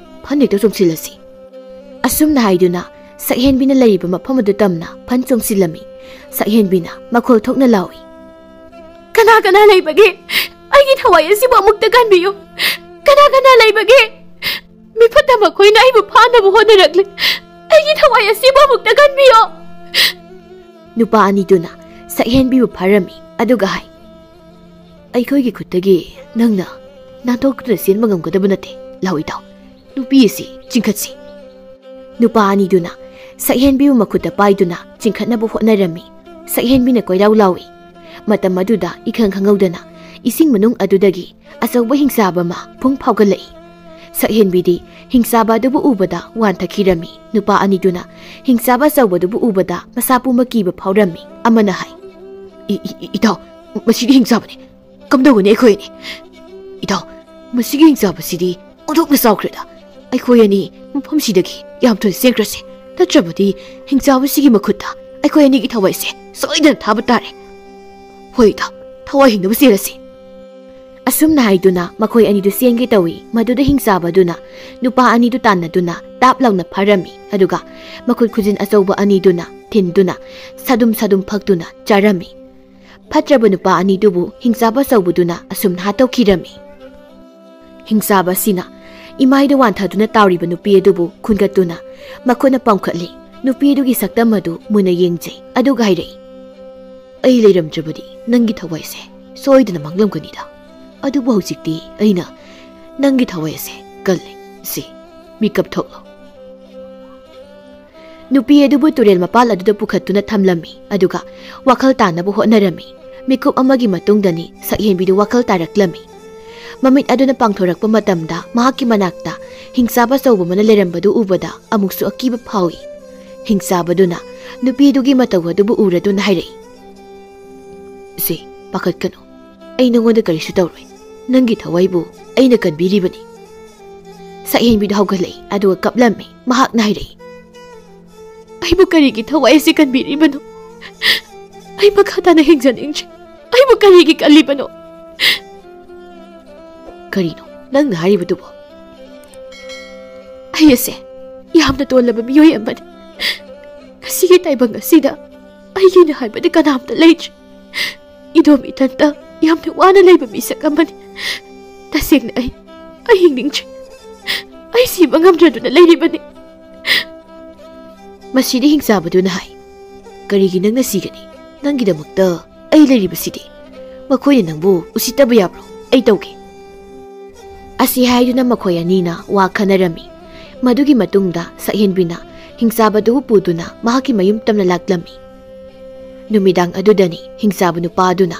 ꯐꯟ ꯍꯦꯛꯇ ꯆꯣꯡꯁꯤꯜꯂꯁꯤ"꯫ ꯑꯁꯨꯝꯅ ꯍꯥꯏꯗꯨꯅ ꯁꯛꯍꯦꯟꯕꯤꯅ ꯂꯩꯔꯤꯕ ꯃꯐꯝ ꯑꯗꯨ ꯇꯝꯅ ꯐꯟ ꯆꯣꯡꯁꯤꯜꯂꯝꯃꯤ꯫ ꯁꯛꯍꯦꯟꯕꯤꯅ ꯃꯈꯣꯜ ꯊꯣꯛꯅ ꯂꯥꯎꯏ, "ꯀꯅꯥ ꯀꯅꯥ ꯂꯩꯕꯒꯦ? ꯑꯩꯒꯤ ꯊꯋꯥꯏ ꯑꯁꯤꯕꯨ ꯑꯃꯨꯛꯇ ꯀꯟꯕꯤꯌꯨ꯫ ꯀꯅꯥ ꯀꯅꯥ ꯂꯩꯕꯒꯦ? ꯃꯤꯐꯠꯇ ꯃꯈꯣꯏꯅ ꯑꯩꯕꯨ ꯐꯥꯅꯕ ꯍꯣꯠꯅꯔꯛꯂꯤ꯫ ꯑꯩꯒꯤ ꯊꯋꯥꯏ ꯑꯁꯤꯕꯨ ꯑꯃꯨꯛꯇ ꯀꯟꯕꯤꯌꯨ"꯫ ꯅꯨꯄꯥ ꯑꯅꯤꯗꯨꯅ ꯁꯛꯍꯦꯟꯕꯤꯕꯨ ꯐꯥꯔꯝꯃꯤ, ꯑꯗꯨꯒ ꯍꯥꯏ, "ꯑꯩꯈꯣꯏꯒꯤ ꯈꯨꯠꯇꯒꯤ ꯅꯪꯅ ꯅꯥꯟꯊꯣꯛꯇꯨꯅ ꯆꯦꯟꯕ ꯉꯝꯒꯗꯕ ꯅꯠꯇꯦ꯫ ꯂꯥꯛꯑꯣ ꯏꯇꯥꯎ, ꯅꯨꯄꯤ ꯑꯁꯤ ꯆꯤꯡꯈꯠꯁꯤ"꯫ ꯅꯨꯄꯥ ꯑꯅꯤꯗꯨꯅ ꯁꯛꯍꯦꯟꯕꯤꯕꯨ ꯃꯈꯨꯠꯇ ꯄꯥꯏꯗꯨꯅ ꯆꯤꯡꯈꯠꯅꯕ ꯍꯣꯠꯅꯔꯝꯃꯤ꯫ ꯁꯛꯍꯦꯟꯕꯤꯅ ꯀꯣꯏꯂꯥꯎ ꯂꯥꯎꯏ꯫ ꯃꯇꯝ ꯑꯗꯨꯗ ꯏꯈꯪ ꯈꯪꯍꯧꯗꯅ ꯏꯁꯤꯡ ꯃꯅꯨꯡ ꯑꯗꯨꯗꯒꯤ ꯑꯆꯧꯕ ꯍꯤꯡꯆꯥꯕ ꯑꯃ ꯐꯨꯡ ꯐꯥꯎꯒꯠꯂꯛꯏ꯫ ꯁꯛꯍꯦꯟꯕꯤꯗꯤ ꯍꯤꯡꯆꯥꯕ ꯑꯗꯨꯕꯨ ꯎꯕꯗ ꯋꯥꯟꯊꯈꯤꯔꯝꯃꯤ꯫ ꯅꯨꯄꯥ ꯑꯅꯤꯗꯨꯅ ꯍꯤꯡꯆꯥꯕ ꯑꯆꯧꯕꯗꯨꯕꯨ ꯎꯕꯗ ꯃꯁꯥ ꯄꯨꯝꯕ ꯀꯤꯕ ꯐꯥꯎꯔꯝꯃꯤ꯫ ꯑꯃꯅ ꯍꯥꯏ, "ꯏ-, ꯏ-, ꯏ-, ꯏꯇꯥꯎ, ꯃꯁꯤꯗꯤ ꯍꯤꯡꯆꯥꯕꯅꯤ꯫ ꯀꯝꯗꯧꯒꯅꯤ ꯑꯩꯈꯣꯏ ꯑꯅꯤ? ꯏꯇꯥꯎ, ꯃꯁꯤꯒꯤ ꯍꯤꯡꯆꯥꯕꯁꯤꯗꯤ ꯑꯣꯟꯊꯣꯛꯅ ꯆꯥꯎꯈ꯭ꯔꯦꯗ꯫ ꯑꯩꯈꯣꯏ ꯑꯅꯤ ꯃꯐꯝꯁꯤꯗꯒꯤ ꯌꯥꯝ ꯊꯨꯅ ꯆꯦꯟꯈ꯭ꯔꯁꯤ꯫ ꯅꯠꯇ꯭ꯔꯕꯗꯤ ꯍꯤꯡꯆꯥꯕꯁꯤꯒꯤ ꯃꯈꯨꯠꯇ ꯑꯩꯈꯣꯏ ꯑꯅꯤꯒꯤ ꯊꯋꯥꯏꯁꯦ ꯁꯣꯏꯗꯅ ꯊꯥꯕ ꯇꯥꯔꯦ꯫ ꯍꯣꯏ ꯏꯇꯥꯎ, ꯊꯋꯥꯏ ꯍꯤꯡꯅꯕ ꯆꯦꯜꯂꯁꯤ"꯫ ꯑꯁꯨꯝꯅ ꯍꯥꯏꯗꯨꯅ ꯃꯈꯣꯏ ꯑꯅꯤꯗꯨ ꯆꯦꯟꯒꯦ ꯇꯧꯏ꯫ ꯃꯗꯨꯗ ꯍꯤꯡꯆꯥꯕꯗꯨꯅ ꯅꯨꯄꯥ ꯑꯅꯤꯗꯨ ꯇꯥꯟꯅꯗꯨꯅ ꯇꯥꯞ ꯂꯥꯎꯅ ꯐꯥꯔꯝꯃꯤ꯫ ꯑꯗꯨꯒ ꯃꯈꯨꯠ ꯈꯨꯖꯤꯟ ꯑꯆꯧꯕ ꯑꯅꯤꯗꯨꯅ ꯊꯤꯟꯗꯨꯅ ꯁꯥꯗꯨꯝ ꯁꯥꯗꯨꯝ ꯐꯛꯇꯨꯅ ꯆꯥꯔꯝꯃꯤ꯫ ꯐꯠꯇ꯭ꯔꯕ ꯅꯨꯄꯥ ꯑꯅꯤꯗꯨꯕꯨ ꯍꯤꯡꯆꯥꯕ ꯑꯆꯧꯕꯗꯨꯅ ꯑꯁꯨꯝꯅ ꯍꯥꯠꯇꯣꯛꯈꯤꯔꯝꯃꯤ꯫ ꯍꯤꯡꯆꯥꯕ ꯑꯁꯤꯅ ꯏꯃꯥꯏꯗ ꯋꯥꯟꯊꯗꯨꯅ ꯇꯥꯎꯔꯤꯕ ꯅꯨꯄꯤ ꯑꯗꯨꯕꯨ ꯈꯨꯟꯒꯠꯇꯨꯅ ꯃꯈꯨꯠꯅ ꯄꯝꯈꯠꯂꯤ꯫ ꯅꯨꯄꯤ ꯑꯗꯨꯒꯤ ꯁꯛꯇꯝ ꯑꯗꯨ ꯃꯨꯟꯅ ꯌꯦꯡꯖꯩ, ꯑꯗꯨꯒ ꯍꯥꯏꯔꯛꯏ, "ꯑꯩ ꯂꯩꯔꯝꯗ꯭ꯔꯕꯗꯤ ꯅꯪꯒꯤ ꯊꯋꯥꯏꯁꯦ ꯁꯣꯏꯗꯅ ꯃꯥꯡꯂꯝꯒꯅꯤꯗ꯫ ꯑꯗꯨꯕꯨ ꯍꯧꯖꯤꯛꯇꯤ ꯑꯩꯅ ꯅꯪꯒꯤ ꯊꯋꯥꯏ ꯑꯁꯦ ꯀꯜꯂꯦ꯫ ꯁꯤ, ꯃꯤꯀꯞ ꯊꯣꯛꯂꯣ"꯫ ꯅꯨꯄꯤ ꯑꯗꯨꯕꯨ ꯇꯨꯔꯦꯜ ꯃꯄꯥꯜ ꯑꯗꯨꯗ ꯄꯨꯈꯠꯇꯨꯅ ꯊꯝꯂꯝꯃꯤ, ꯑꯗꯨꯒ ꯋꯥꯈꯜ ꯇꯥꯅꯕ ꯍꯣꯠꯅꯔꯝꯃꯤ꯫ ꯃꯤꯀꯨꯞ ꯑꯃꯒꯤ ꯃꯇꯨꯡꯗꯅꯤ ꯁꯛꯍꯦꯟꯕꯤꯗꯨ ꯋꯥꯈꯜ ꯇꯥꯔꯛꯂꯝꯃꯤ꯫ ꯃꯃꯤꯠ ꯑꯗꯨꯅ ꯄꯥꯡꯊꯣꯔꯛꯄ ꯃꯇꯝꯗ ꯃꯍꯥꯛꯀꯤ ꯃꯅꯥꯛꯇ ꯍꯤꯡꯆꯥꯕ ꯑꯆꯧꯕ ꯑꯃꯅ ꯂꯩꯔꯝꯕꯗꯨ ꯎꯕꯗ ꯑꯃꯨꯛꯁꯨ ꯑꯀꯤꯕ ꯐꯥꯎꯏ꯫ ꯍꯤꯡꯆꯥꯕꯗꯨꯅ ꯅꯨꯄꯤꯗꯨꯒꯤ ꯃꯇꯧ ꯑꯗꯨꯕꯨ ꯎꯔꯗꯨꯅ ꯍꯥꯏꯔꯛꯏ, "ꯁꯦ, ꯄꯥꯈꯠꯀꯅꯨ꯫ ꯑꯩ ꯅꯉꯣꯟꯗ ꯀꯔꯤꯁꯨ ꯇꯧꯔꯣꯏ꯫ ꯅꯪꯒꯤ ꯊꯋꯥꯏꯕꯨ ꯑꯩꯅ ꯀꯟꯕꯤꯔꯤꯕꯅꯤ"꯫ ꯁꯛꯍꯦꯟꯕꯤꯗꯨ ꯍꯧꯒꯠꯂꯛꯏ, ꯑꯗꯨꯒ ꯀꯞꯂꯝꯃꯤ꯫ ꯃꯍꯥꯛꯅ ꯍꯥꯏꯔꯛꯏ, "ꯑꯩꯕꯨ ꯀꯔꯤꯒꯤ ꯊꯋꯥꯏ ꯑꯁꯤ ꯀꯟꯕꯤꯔꯤꯕꯅꯣ? ꯑꯩ ꯃꯈꯥ ꯇꯥꯅ ꯍꯤꯡꯖꯅꯤꯡꯗ꯭ꯔꯦ꯫ ꯑꯩꯕꯨ ꯀꯔꯤꯒꯤ ꯀꯜꯂꯤꯕꯅꯣ?" "ꯀꯔꯤꯅꯣ ꯅꯪꯅ ꯍꯥꯏꯔꯤꯕꯗꯨꯕꯣ?" "ꯑꯩ ꯑꯁꯦ ꯌꯥꯝꯅ ꯇꯣꯜꯂꯕ ꯃꯤꯑꯣꯏ ꯑꯃꯅꯤ꯫ ꯉꯁꯤꯒꯤ ꯇꯥꯏꯕꯪ ꯑꯁꯤꯗ ꯑꯩꯒꯤꯅ ꯍꯥꯏꯕꯗꯤ ꯀꯅꯥꯝꯇ ꯂꯩꯇ꯭ꯔꯦ꯫ ꯏꯗꯣꯝ ꯏꯊꯟꯇ ꯌꯥꯝꯅ ꯋꯥꯅ ꯂꯩꯕ ꯃꯤꯁꯛ ꯑꯃꯅꯤ꯫ ꯇꯁꯦꯡꯅ ꯑꯩ, ꯑꯩ ꯍꯤꯡꯅꯤꯡꯗ꯭ꯔꯦ꯫ ꯑꯩ ꯁꯤꯕ ꯉꯝꯗ꯭ꯔꯗꯨꯅ ꯂꯩꯔꯤꯕꯅꯤ꯫" ꯃꯁꯤꯗ ꯍꯤꯡꯆꯥꯕꯗꯨꯅ ꯍꯥꯏ, "ꯀꯔꯤꯒꯤ ꯅꯪꯅ ꯁꯤꯒꯅꯤ? ꯅꯪꯒꯤꯗꯃꯛꯇ ꯑꯩ ꯂꯩꯔꯤꯕꯁꯤꯗꯤ꯫ ꯃꯈꯣꯏꯅ ꯅꯪꯕꯨ ꯎꯁꯤꯠꯇꯕ ꯌꯥꯕ꯭ꯔꯣ? ꯑꯩ ꯇꯧꯒꯦ꯫" ꯑꯁꯤ ꯍꯥꯏꯗꯨꯅ ꯃꯈꯣꯏ ꯑꯅꯤꯅ ꯋꯥ ꯈꯟꯅꯔꯝꯃꯤ꯫ ꯃꯗꯨꯒꯤ ꯃꯇꯨꯡꯗ ꯁꯛꯍꯦꯟꯕꯤꯅ ꯍꯤꯡꯆꯥꯕꯗꯨꯕꯨ ꯄꯨꯗꯨꯅ ꯃꯍꯥꯛꯀꯤ ꯃꯌꯨꯝ ꯇꯝꯅ ꯂꯥꯛꯂꯝꯃꯤ꯫ ꯅꯨꯃꯤꯗꯥꯡ ꯑꯗꯨꯗꯅꯤ ꯍꯤꯡꯆꯥꯕ ꯅꯨꯄꯥ ꯑꯗꯨꯅ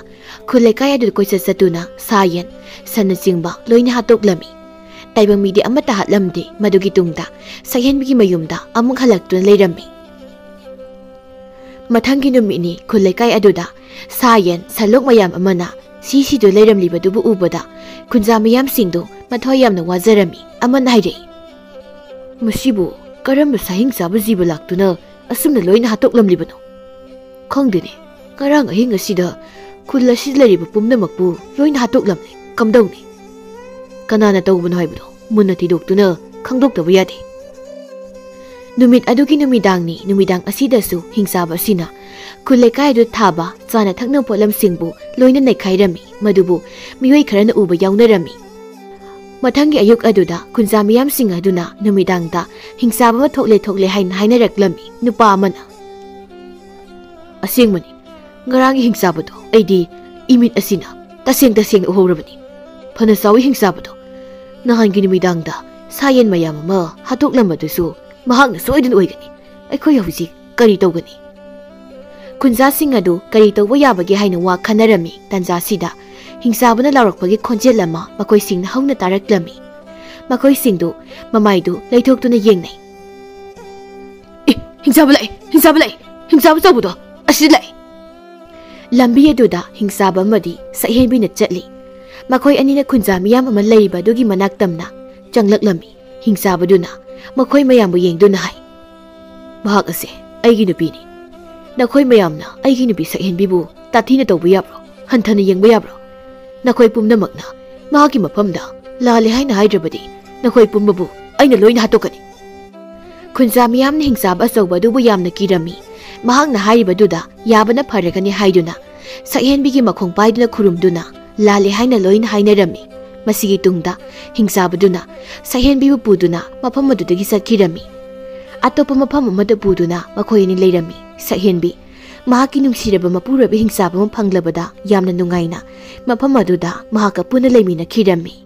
ꯈꯨꯜ ꯂꯩꯀꯥꯏ ꯑꯗꯨꯗ ꯀꯣꯏꯆꯠ ꯆꯠꯇꯨꯅ ꯁꯥ ꯌꯦꯟ, ꯁꯟꯅꯆꯤꯡꯕ ꯂꯣꯏꯅ ꯍꯥꯠꯇꯣꯛꯂꯝꯃꯤ꯫ ꯇꯥꯏꯕꯪ ꯃꯤꯗꯤ ꯑꯃꯠꯇ ꯍꯥꯠꯂꯝꯗꯦ꯫ ꯃꯗꯨꯒꯤ ꯇꯨꯡꯗ ꯁꯛꯍꯦꯟꯕꯤꯒꯤ ꯃꯌꯨꯝꯗ ꯑꯃꯨꯛ ꯍꯜꯂꯛꯇꯨꯅ ꯂꯩꯔꯝꯃꯤ꯫ ꯃꯊꯪꯒꯤ ꯅꯨꯃꯤꯠꯅꯤ ꯈꯨꯜ ꯂꯩꯀꯥꯏ ꯑꯗꯨꯗ ꯁꯥ ꯌꯦꯟ, ꯁꯟꯂꯣꯛ ꯃꯌꯥꯝ ꯑꯃꯅ ꯁꯤ ꯁꯤꯗꯨ ꯂꯩꯔꯝꯂꯤꯕꯗꯨꯕꯨ ꯎꯕꯗ ꯈꯨꯟꯖꯥ ꯃꯤꯌꯥꯝꯁꯤꯡꯗꯨ ꯃꯊ꯭ꯋꯥꯏ ꯌꯥꯝꯅ ꯋꯥꯖꯔꯝꯃꯤ꯫ ꯑꯃꯅ ꯍꯥꯏꯔꯛꯏ, "ꯃꯁꯤꯕꯨ ꯀꯔꯝꯕ ꯁꯥꯍꯤꯡ ꯆꯥꯕ ꯖꯤꯕ ꯂꯥꯛꯇꯨꯅ ꯑꯁꯨꯝꯅ ꯂꯣꯏꯅ ꯍꯥꯠꯇꯣꯛꯂꯝꯂꯤꯕꯅꯣ? ꯈꯪꯗꯦꯅꯦ, ꯉꯔꯥꯡ ꯑꯍꯤꯡ ꯑꯁꯤꯗ ꯈꯨꯜ ꯑꯁꯤꯗ ꯂꯩꯔꯤꯕ ꯄꯨꯝꯅꯃꯛꯄꯨ ꯂꯣꯏꯅ ꯍꯥꯠꯇꯣꯛꯂꯝꯂꯦ꯫ ꯀꯝꯗꯧꯅꯤ? ꯀꯅꯥꯅ ꯇꯧꯕꯅꯣ ꯍꯥꯏꯕꯗꯣ ꯃꯨꯟꯅ ꯊꯤꯗꯣꯛꯇꯨꯅ ꯈꯪꯗꯣꯛꯇꯕ ꯌꯥꯗꯦ꯫" ꯅꯨꯃꯤꯠ ꯑꯗꯨꯒꯤ ꯅꯨꯃꯤꯗꯥꯡꯅꯤ꯫ ꯅꯨꯃꯤꯗꯥꯡ ꯑꯁꯤꯗꯁꯨ ꯍꯤꯡꯆꯥꯕ ꯑꯁꯤꯅ ꯈꯨꯜ ꯂꯩꯀꯥꯏ ꯑꯗꯨꯗ ꯊꯥꯕ ꯆꯥꯅ ꯊꯛꯅꯕ ꯄꯣꯠꯂꯝꯁꯤꯡꯕꯨ ꯂꯣꯏꯅ ꯅꯩꯈꯥꯏꯔꯝꯃꯤ꯫ ꯃꯗꯨꯕꯨ ꯃꯤꯑꯣꯏ ꯈꯔꯅ ꯎꯕ ꯌꯥꯎꯅꯔꯝꯃꯤ꯫ ꯃꯊꯪꯒꯤ ꯑꯌꯨꯛ ꯑꯗꯨꯗ ꯈꯨꯟꯖꯥ ꯃꯤꯌꯥꯝꯁꯤꯡ ꯑꯗꯨꯅ ꯅꯨꯃꯤꯗꯥꯡꯗ ꯍꯤꯡꯆꯥꯕ ꯑꯃ ꯊꯣꯛꯂꯦ ꯊꯣꯛꯂꯦ ꯍꯥꯏꯅ ꯍꯥꯏꯅꯔꯛꯂꯝꯃꯤ꯫ ꯅꯨꯄꯥ ꯑꯃꯅ, "ꯑꯁꯦꯡꯕꯅꯤ, ꯉꯔꯥꯡꯒꯤ ꯍꯤꯡꯆꯥꯕꯗꯣ ꯑꯩꯗꯤ ꯏꯃꯤꯠ ꯑꯁꯤꯅ ꯇꯁꯦꯡ ꯇꯁꯦꯡꯅ ꯎꯍꯧꯔꯕꯅꯤ꯫ ꯐꯅ ꯆꯥꯎꯏ ꯍꯤꯡꯆꯥꯕꯗꯣ꯫ ꯅꯍꯥꯟꯒꯤ ꯅꯨꯃꯤꯗꯥꯡꯗ ꯁꯥ ꯌꯦꯟ ꯃꯌꯥꯝ ꯑꯃ ꯍꯥꯠꯇꯣꯛꯂꯝꯕꯗꯨꯁꯨ ꯃꯍꯥꯛꯅ ꯁꯣꯏꯗꯅ ꯑꯣꯏꯒꯅꯤ꯫ ꯑꯩꯈꯣꯏ ꯍꯧꯖꯤꯛ ꯀꯔꯤ ꯇꯧꯒꯅꯤ?" ꯈꯨꯟꯖꯥꯁꯤꯡ ꯑꯗꯨ ꯀꯔꯤ ꯇꯧꯕ ꯌꯥꯕꯒꯦ ꯍꯥꯏꯅ ꯋꯥ ꯈꯟꯅꯔꯝꯃꯤ꯫ ꯇꯟꯖꯥꯁꯤꯗ ꯍꯤꯡꯆꯥꯕꯅ ꯂꯥꯎꯔꯛꯄꯒꯤ ꯈꯣꯟꯖꯦꯜ ꯑꯃ ꯃꯈꯣꯏꯁꯤꯡꯅ ꯍꯧꯅ ꯇꯥꯔꯛꯂꯝꯃꯤ꯫ ꯃꯈꯣꯏꯁꯤꯡꯗꯨ ꯃꯃꯥꯏꯗꯨ ꯂꯩꯊꯣꯛꯇꯨꯅ ꯌꯦꯡꯅꯩ꯫ "ꯑꯦ, ꯍꯤꯡꯆꯥꯕ ꯂꯥꯛꯑꯦ! ꯍꯤꯡꯆꯥꯕ ꯂꯥꯛꯑꯦ! ꯍꯤꯡꯆꯥꯕ ꯑꯆꯧꯕꯗꯣ ꯑꯁꯤꯗ ꯂꯥꯛꯑꯦ!" ꯂꯝꯕꯤ ꯑꯗꯨꯗ ꯍꯤꯡꯆꯥꯕ ꯑꯃꯗꯤ ꯁꯛꯍꯦꯟꯕꯤꯅ ꯆꯠꯂꯤ꯫ ꯃꯈꯣꯏ ꯑꯅꯤꯅ ꯈꯨꯟꯖꯥ ꯃꯤꯌꯥꯝ ꯑꯃ ꯂꯩꯔꯤꯕ ꯑꯗꯨꯒꯤ ꯃꯅꯥꯛ ꯇꯝꯅ ꯆꯪꯂꯛꯂꯝꯃꯤ꯫ ꯍꯤꯡꯆꯥꯕꯗꯨꯅ ꯃꯈꯣꯏ ꯃꯌꯥꯝꯕꯨ ꯌꯦꯡꯗꯨꯅ ꯍꯥꯏ, "ꯃꯍꯥꯛ ꯑꯁꯦ ꯑꯩꯒꯤ ꯅꯨꯄꯤꯅꯤ꯫ ꯅꯈꯣꯏ ꯃꯌꯥꯝꯅ ꯑꯩꯒꯤ ꯅꯨꯄꯤ ꯁꯛꯍꯦꯟꯕꯤꯕꯨ ꯇꯥꯊꯤꯅ ꯇꯧꯕ ꯌꯥꯕ꯭ꯔꯣ? ꯍꯟꯊꯅ ꯌꯦꯡꯕ ꯌꯥꯕ꯭ꯔꯣ? ꯅꯈꯣꯏ ꯄꯨꯝꯅꯃꯛꯅ ꯃꯍꯥꯛꯀꯤ ꯃꯐꯝꯗ ꯂꯥꯜꯂꯦ ꯍꯥꯏꯅ ꯍꯥꯏꯗ꯭ꯔꯕꯗꯤ ꯅꯈꯣꯏ ꯄꯨꯝꯕꯕꯨ ꯑꯩꯅ ꯂꯣꯏꯅ ꯍꯥꯠꯇꯣꯛꯀꯅꯤ꯫" ꯈꯨꯟꯖꯥ ꯃꯤꯌꯥꯝꯅ ꯍꯤꯡꯆꯥꯕ ꯑꯆꯧꯕ ꯑꯗꯨꯕꯨ ꯌꯥꯝꯅ ꯀꯤꯔꯝꯃꯤ꯫ ꯃꯍꯥꯛꯅ ꯍꯥꯏꯔꯤꯕꯗꯨꯗ ꯌꯥꯕꯅ ꯐꯔꯒꯅꯤ ꯍꯥꯏꯗꯨꯅ ꯁꯛꯍꯦꯟꯕꯤꯒꯤ ꯃꯈꯣꯡ ꯄꯥꯏꯗꯨꯅ ꯈꯨꯔꯨꯝꯗꯨꯅ ꯂꯥꯜꯂꯦ ꯍꯥꯏꯅ ꯂꯣꯏꯅ ꯍꯥꯏꯅꯔꯝꯃꯤ꯫ ꯃꯁꯤꯒꯤ ꯇꯨꯡꯗ ꯍꯤꯡꯆꯥꯕꯗꯨꯅ ꯁꯛꯍꯦꯟꯕꯤꯕꯨ ꯄꯨꯗꯨꯅ ꯃꯐꯝ ꯑꯗꯨꯗꯒꯤ ꯆꯠꯈꯤꯔꯝꯃꯤ꯫ ꯑꯇꯣꯞꯄ ꯃꯐꯝ ꯑꯃꯗ ꯄꯨꯗꯨꯅ ꯃꯈꯣꯏ ꯑꯅꯤ ꯂꯩꯔꯝꯃꯤ꯫ ꯁꯛꯍꯦꯟꯕꯤ ꯃꯍꯥꯛꯀꯤ ꯅꯨꯡꯁꯤꯔꯕ ꯃꯄꯨꯔꯣꯏꯕ ꯍꯤꯡꯆꯥꯕ ꯑꯃ ꯐꯪꯂꯕꯗ ꯌꯥꯝꯅ ꯅꯨꯡꯉꯥꯏꯅ ꯃꯐꯝ ꯑꯗꯨꯗ ꯃꯍꯥꯛꯀ ꯄꯨꯟꯅ ꯂꯩꯃꯤꯟꯅꯈꯤꯔꯝꯃꯤ꯫